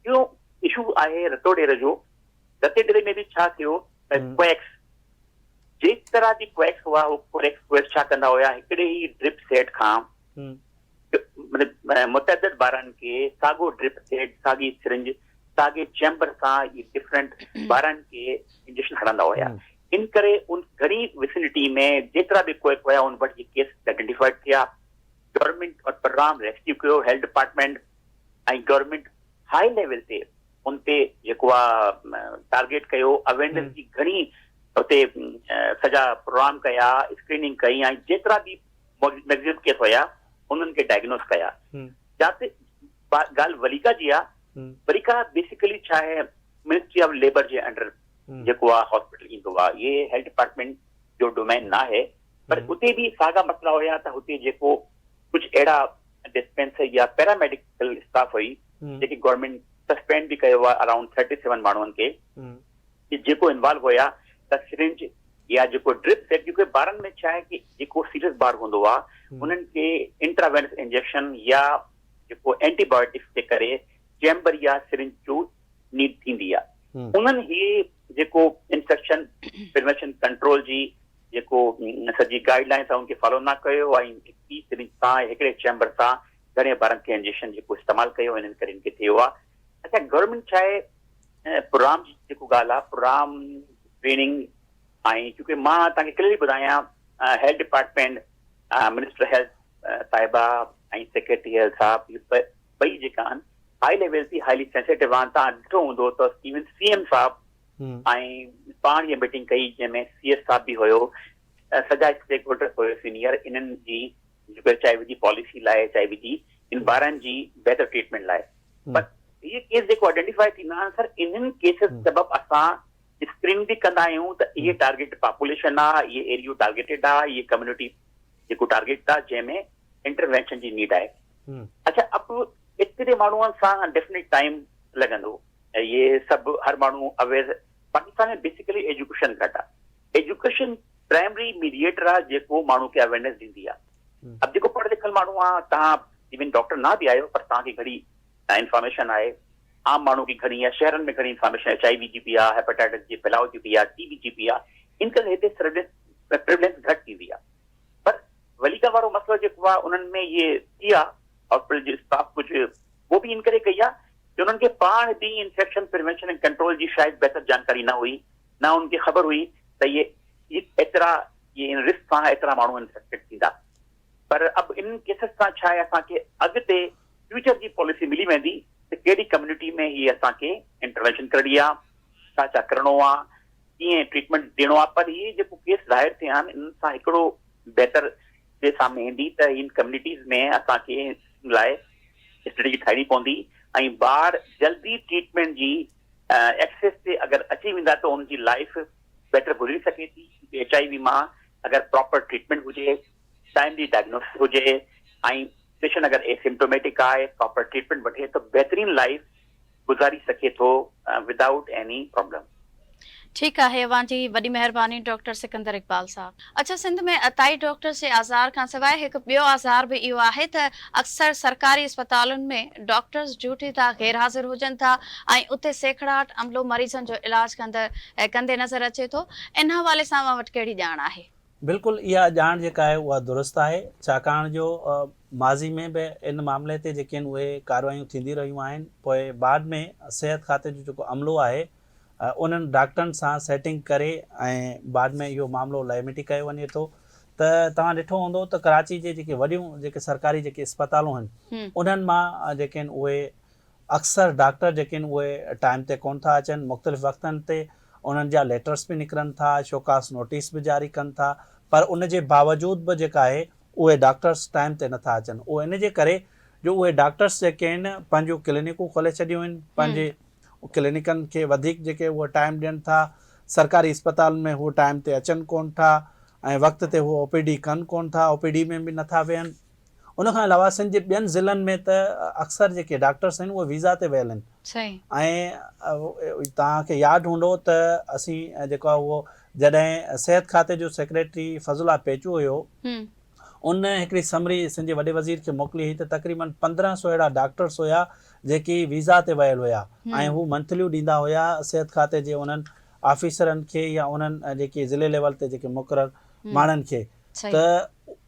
ٻيو اشو آهي رتو ڊير جو رتي ڊيري ۾ به ڇا ٿيو ته ڪويڪس جيترا به ڪويڪس هئا هو ڪويڪس ڪويڪس ڇا ڪندا هيا هڪڙي ئي ڊرپ سيٽ کان متعدد ٻارن کي ساڳو ڊرپ سيٽ ساڳي سرنج ساڳي چيمبر سان اهي ڊفرنٽ ٻارن کي انجيڪشن هڻندا هيا ان ڪري ان گهڻي وسنٽي ۾ جيترا به ڪوئڪ هيا ان وٽ اهي ڪيس آئيڊينٽيفائيڊ ٿيا گورنمينٽ اور پروگرام ريسڪيو ڪيو health department ۽ government high level تي ان تي جيڪو آ ٽارگيٽ ڪيو اويرنس جي گهڻي اتي سڄا پروگرام ڪيا اسڪريننگ ڪئي ۽ جيترا به ميڪزيمم ڪيس هيا انهن کي ڊائگنوز ڪيا جاتي ڳالهه وليڪا جي آ وليڪا بيسيڪلي ڇا آهي منسٽري آف ليبر جي انڊر جيڪو آ هاسپيٽل ايندو آ اهي هيلٿ ڊپارٽمينٽ جو ڊومين نه آهي پر اتي به ساڳا مسئلا هيا ته هتي جيڪو ڪجهه اهڙا ڊسپينسر يا پيراميڊيڪل اسٽاف هئي جيڪي گورنمينٽ سسپينڊ به ڪيو آ اراؤنڊ 37 ماڻهن کي جيڪو انوالو هيا ته سرنج يا جيڪو ڊرپ سيٽ جيڪو ٻارن ۾ ڇا آهي ڪي جيڪو سيريس ٻار هوندو آ انهن کي انٽراوينس انجيڪشن يا جيڪو اينٽي بايوٽڪس جي ڪري چيمبر يا سرنج جو نيڊ ٿيندي آ انهن هي جيڪو انفيڪشن پريوينشن ڪنٽرول جي جيڪو سڄي گائيڊ لائنس آ ان کي فالو نه ڪيو ۽ هڪ ئي سرنج سان هڪڙي چيمبر سان گهڻي ٻارن کي انجيڪشن جيڪو استعمال ڪيو انهن ڪري ان کي ٿيو آ اڇا گورنمينٽ ڇا آهي پروگرام جي جيڪو ڳالهه آهي پروگرام ٽريننگ ۽ چونڪه مان توهان کي ڪليئرلي ٻڌايان هيلٿ ڊپارٽمينٽ منسٽر هيلٿ صاحبه ۽ سيڪريٽري هيلٿ صاحب ٻئي جيڪا آهن هائي ليول تي هائلي سينسيٽو آهن توهان ڏٺو هوندو ته ايون سي ايم صاحب ۽ پاڻ هي ميٽنگ ڪئي جنهن ۾ سي ايس صاحب به هيو سڄا اسٽيڪ هولڊر هيو سينيئر انهن جي جيڪو ايڇ I V جي پاليسي لاء ايڇ I V جي ان ٻارن جي بهتر ٽريٽمينٽ لاء پر اهي ڪيس جيڪو آئيڊينٽيفائي ٿيندا آهن سر انهن ڪيسز سبب اسان اسڪرين به ڪندا آهيون ته اهي ٽارگيٽ پاپوليشن آهي اهي ايريو ٽارگيٽيڊ آهي اهي ڪميونٽي جيڪو ٽارگيٽ آهي جنهن ۾ انٽروينشن جي نيڊ آهي اڇا اب ايتري ماڻهو سان ڊيفنيٽ ٽائيم لڳندو اهي سڀ هر ماڻهو اويئر پاڪستان ۾ بيسيڪلي ايجوڪيشن گهٽ آهي ايجوڪيشن پرائمري ميڊيئيٽر آهي جيڪو ماڻهو کي اويئرنيس ڏيندي آهي اب جيڪو پڙهيل لکيل ماڻهو آهي تهان ايون ڊاڪٽر نه به آهيو پر تهان کي گهڻي انفارميشن آهي عام ماڻهو کي گهڻي آهي شهرن ۾ گهڻي انفارميشن ايڇ I V جي به آهي هيپاٽائٽس جي ڦهلاء جي به آهي ٽي بي جي به آهي ان ڪري هتي سرويلنس پريولينس گهٽ ٿيندي آهي پر وليڪا وارو مسئلو جيڪو آهي انهن ۾ اهي ٿي آهي هاسپيٽل جي اسٽاف ڪجهه اهو به ان ڪري ڪئي آهي جو انهن کي پاڻ به انفيڪشن پريوينشن ۽ ڪنٽرول جي شايد بهتر جانڪاري نه هئي نه انهن کي خبر هئي ته اهي ايترا اهي ان رسڪ سان ايترا ماڻهو انفيڪٽيڊ ٿيندا پر اب انهن ڪيسز سان ڇا آهي اسان کي اڳتي فيوچر جي پاليسي ملي ويندي ته ڪهڙي ڪميونٽي ۾ هي اسان کي انٽروينشن ڪرڻي آ، ڇا ڇا ڪرڻو آ، ڪيئن ٽريٽمينٽ ڏيڻو آ پر هي جيڪو ڪيس ظاهر ٿيا آهن انهن سان هڪڙو بهتر جي سامهون ايندي ته هن ڪميونٽيز ۾ اسان کي لاء اسٽريٽجي ٺاهڻي پوندي ۽ ٻار جلدي ٽريٽمينٽ جي ايڪسيس تي اگر اچي ويندا ته ان جي لائف بيٽر گذري سگهي ٿي ايڇ I V مان اگر پراپر ٽريٽمينٽ هجي ٽائملي ڊائگنوسس هجي ۽ پيشنٽ اگر ايسمپٽوميٽڪ آهي پراپر ٽريٽمينٽ وٺي ته بهترين لائيف گذاري سگهي ٿو ودائوٽ ايني پرابلم. ٺيڪ آهي اوهان جي وڏي مهرباني ڊاڪٽر سڪندر اقبال صاحب. اڇا سنڌ ۾ عطائي ڊاڪٽرز جي آزار کان سواء هڪ ٻيو آزار به اهو آهي ته اڪثر سرڪاري اسپتالن ۾ ڊاڪٽرز ڊيوٽي تان غير حاضر هجن ٿا ۽ اتي سيکڙاٽ عملو مريضن جو علاج ڪندي نظر اچي ٿو ان حوالي سان اوهان وٽ ڪهڙي ڄاڻ آهي؟ بلڪل اها ڄاڻ جيڪا آهي اها درست آهي ڇاڪاڻ جو ماضي ۾ به ان معاملي تي جيڪي آهن اهي ڪارروايون ٿيندي رهيون آهن پوء بعد ۾ صحت کاتي جو جيڪو عملو آهي انهن ڊاڪٽرن سان سيٽنگ ڪري ۽ بعد ۾ اهو معاملو لئي مٽي ڪيو وڃي ٿو ته توهان ڏٺو هوندو ته ڪراچي جي جيڪي وڏيون جيڪي سرڪاري جيڪي اسپتالون آهن انهن مان جيڪي آهن اهي اڪثر ڊاڪٽر جيڪي آهن اهي ٽائيم تي ڪونه ٿا اچن، مختلف وقتن تي انهن جا ليٽرس به نڪرن ٿا، شوڪاس نوٽيس به جاري ڪن ٿا پر ان جي باوجود به جيڪا آهي اهي ڊاڪٽرس ٽائيم تي نٿا اچن اهو ان جي ڪري جو اهي ڊاڪٽرس جيڪي آهن پنهنجون ڪلينڪون کولي ڇڏيون آهن پنهنجي ڪلينڪن کي وڌيڪ جيڪي اهي ٽائيم ڏين ٿا سرڪاري اسپتالن ۾ هو ٽائيم تي اچن ڪونه ٿا ۽ وقت تي هو او پي ڊي ڪن ڪونه ٿا او پي ڊي ۾ به نٿا ويهن. ان کان علاوه سنڌ جي ٻين ضلعن ۾ ته اڪثر جيڪي ڊاڪٽرس آهن اهي ويزا تي ويل آهن ۽ توهان کي ياد هوندو ته اسين جيڪو آهي اهو جڏهن صحت کاتي جو سيڪريٽري فضل الله پيچو هيو ان هڪڙي سمري سنڌ جي وڏي وزير کي موڪلي هئي ته تقريبن 1500 اهڙا ڊاڪٽرس هيا جيڪي ويزا تي ويل هيا ۽ هو منٿليون ڏيندا هيا صحت کاتي جي انهن آفيسرن کي يا انهن جيڪي ضلعي ليول تي جيڪي مقرر ماڻهن کي ته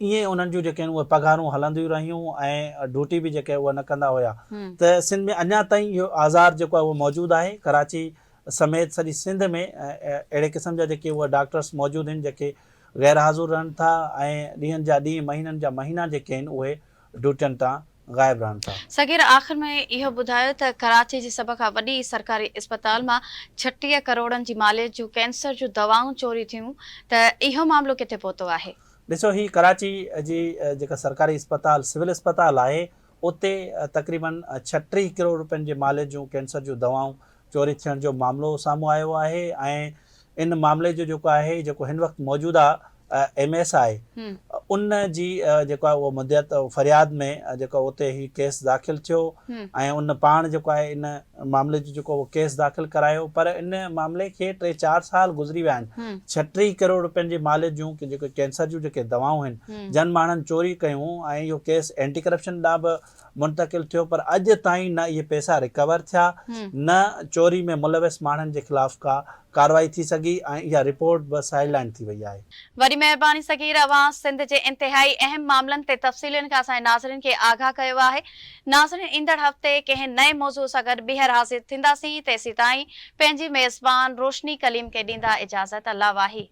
ائين انهن جون جيڪي آهن اهي پگهارون هلنديون رهيون ۽ ڊيوٽي به جيڪي اهي نه ڪندا هيا ته سنڌ ۾ اڃا تائين اهو آزار جيڪو آهي اهو موجود آهي ڪراچي سميت سڄي سنڌ ۾ اهڙي قسم جا جيڪي اهي ڊاڪٽرس موجود آهن جيڪي غير حاضر رهن ٿا ۽ ڏينهن جا ڏينهن مهينن جا مهينا جيڪي آهن اهي ڊيوٽين تان غائب رهن ٿا. صغير آخر ۾ اهو ٻڌايو ته ڪراچي جي سڀ کان وڏي سرڪاري اسپتال مان 36 ڪروڙن جي ماليت جون ڪينسر جون دوائون چوري ٿيون ته اهو معاملو ڪٿي پهتو آهي؟ ڏسو هي ڪراچي جي جيڪا سرڪاري اسپتال سول اسپتال آهي اتي تقريبن 36 ڪروڙ روپين جي ماليت جون ڪينسر جون دوائون چوري ٿيڻ جو معاملو سامهون آيو آهي ۽ ان معاملي جو جيڪو آهي جيڪو هن وقت موجوده ايم ايس آهي ان جي جيڪو آهي اهو مدعيت فرياد ۾ جيڪو اتي هي ڪيس داخل ٿيو ۽ ان پاڻ جيڪو آهي ان معاملي جو جيڪو ڪيس داخل ڪرايو پر ان معاملي کي ٽي چار سال گذري ويا آهن 36 ڪروڙ روپين جي ماليت جون جيڪي ڪينسر جون جيڪي دوائون آهن جن ماڻهن چوري ڪيون ۽ اهو ڪيس اينٽي ڪرپشن ڏانهن به منتقل ٿيو پر اڄ تائين نه اهي پئسا رڪور ٿيا نه چوري ۾ ملوث ماڻهن جي خلاف ڪا ڪارروائي ٿي سگهي ۽ اها رپورٽ به سائيڊ لائين ٿي وئي آهي. وڏي مهرباني صغير اوهان سنڌ جي انتهائي اهم معاملن تي تفصيلن کان اسان جي ناظرين کي آگاهه ڪيو آهي ناظرين ايندڙ هفتي ڪنهن نئين موضوع سان گڏ ٻيهر حاضر ٿينداسين تيسيتائين پنهنجي ميزبان روشني ڪليم کي ڏيندا اجازت الله واهي.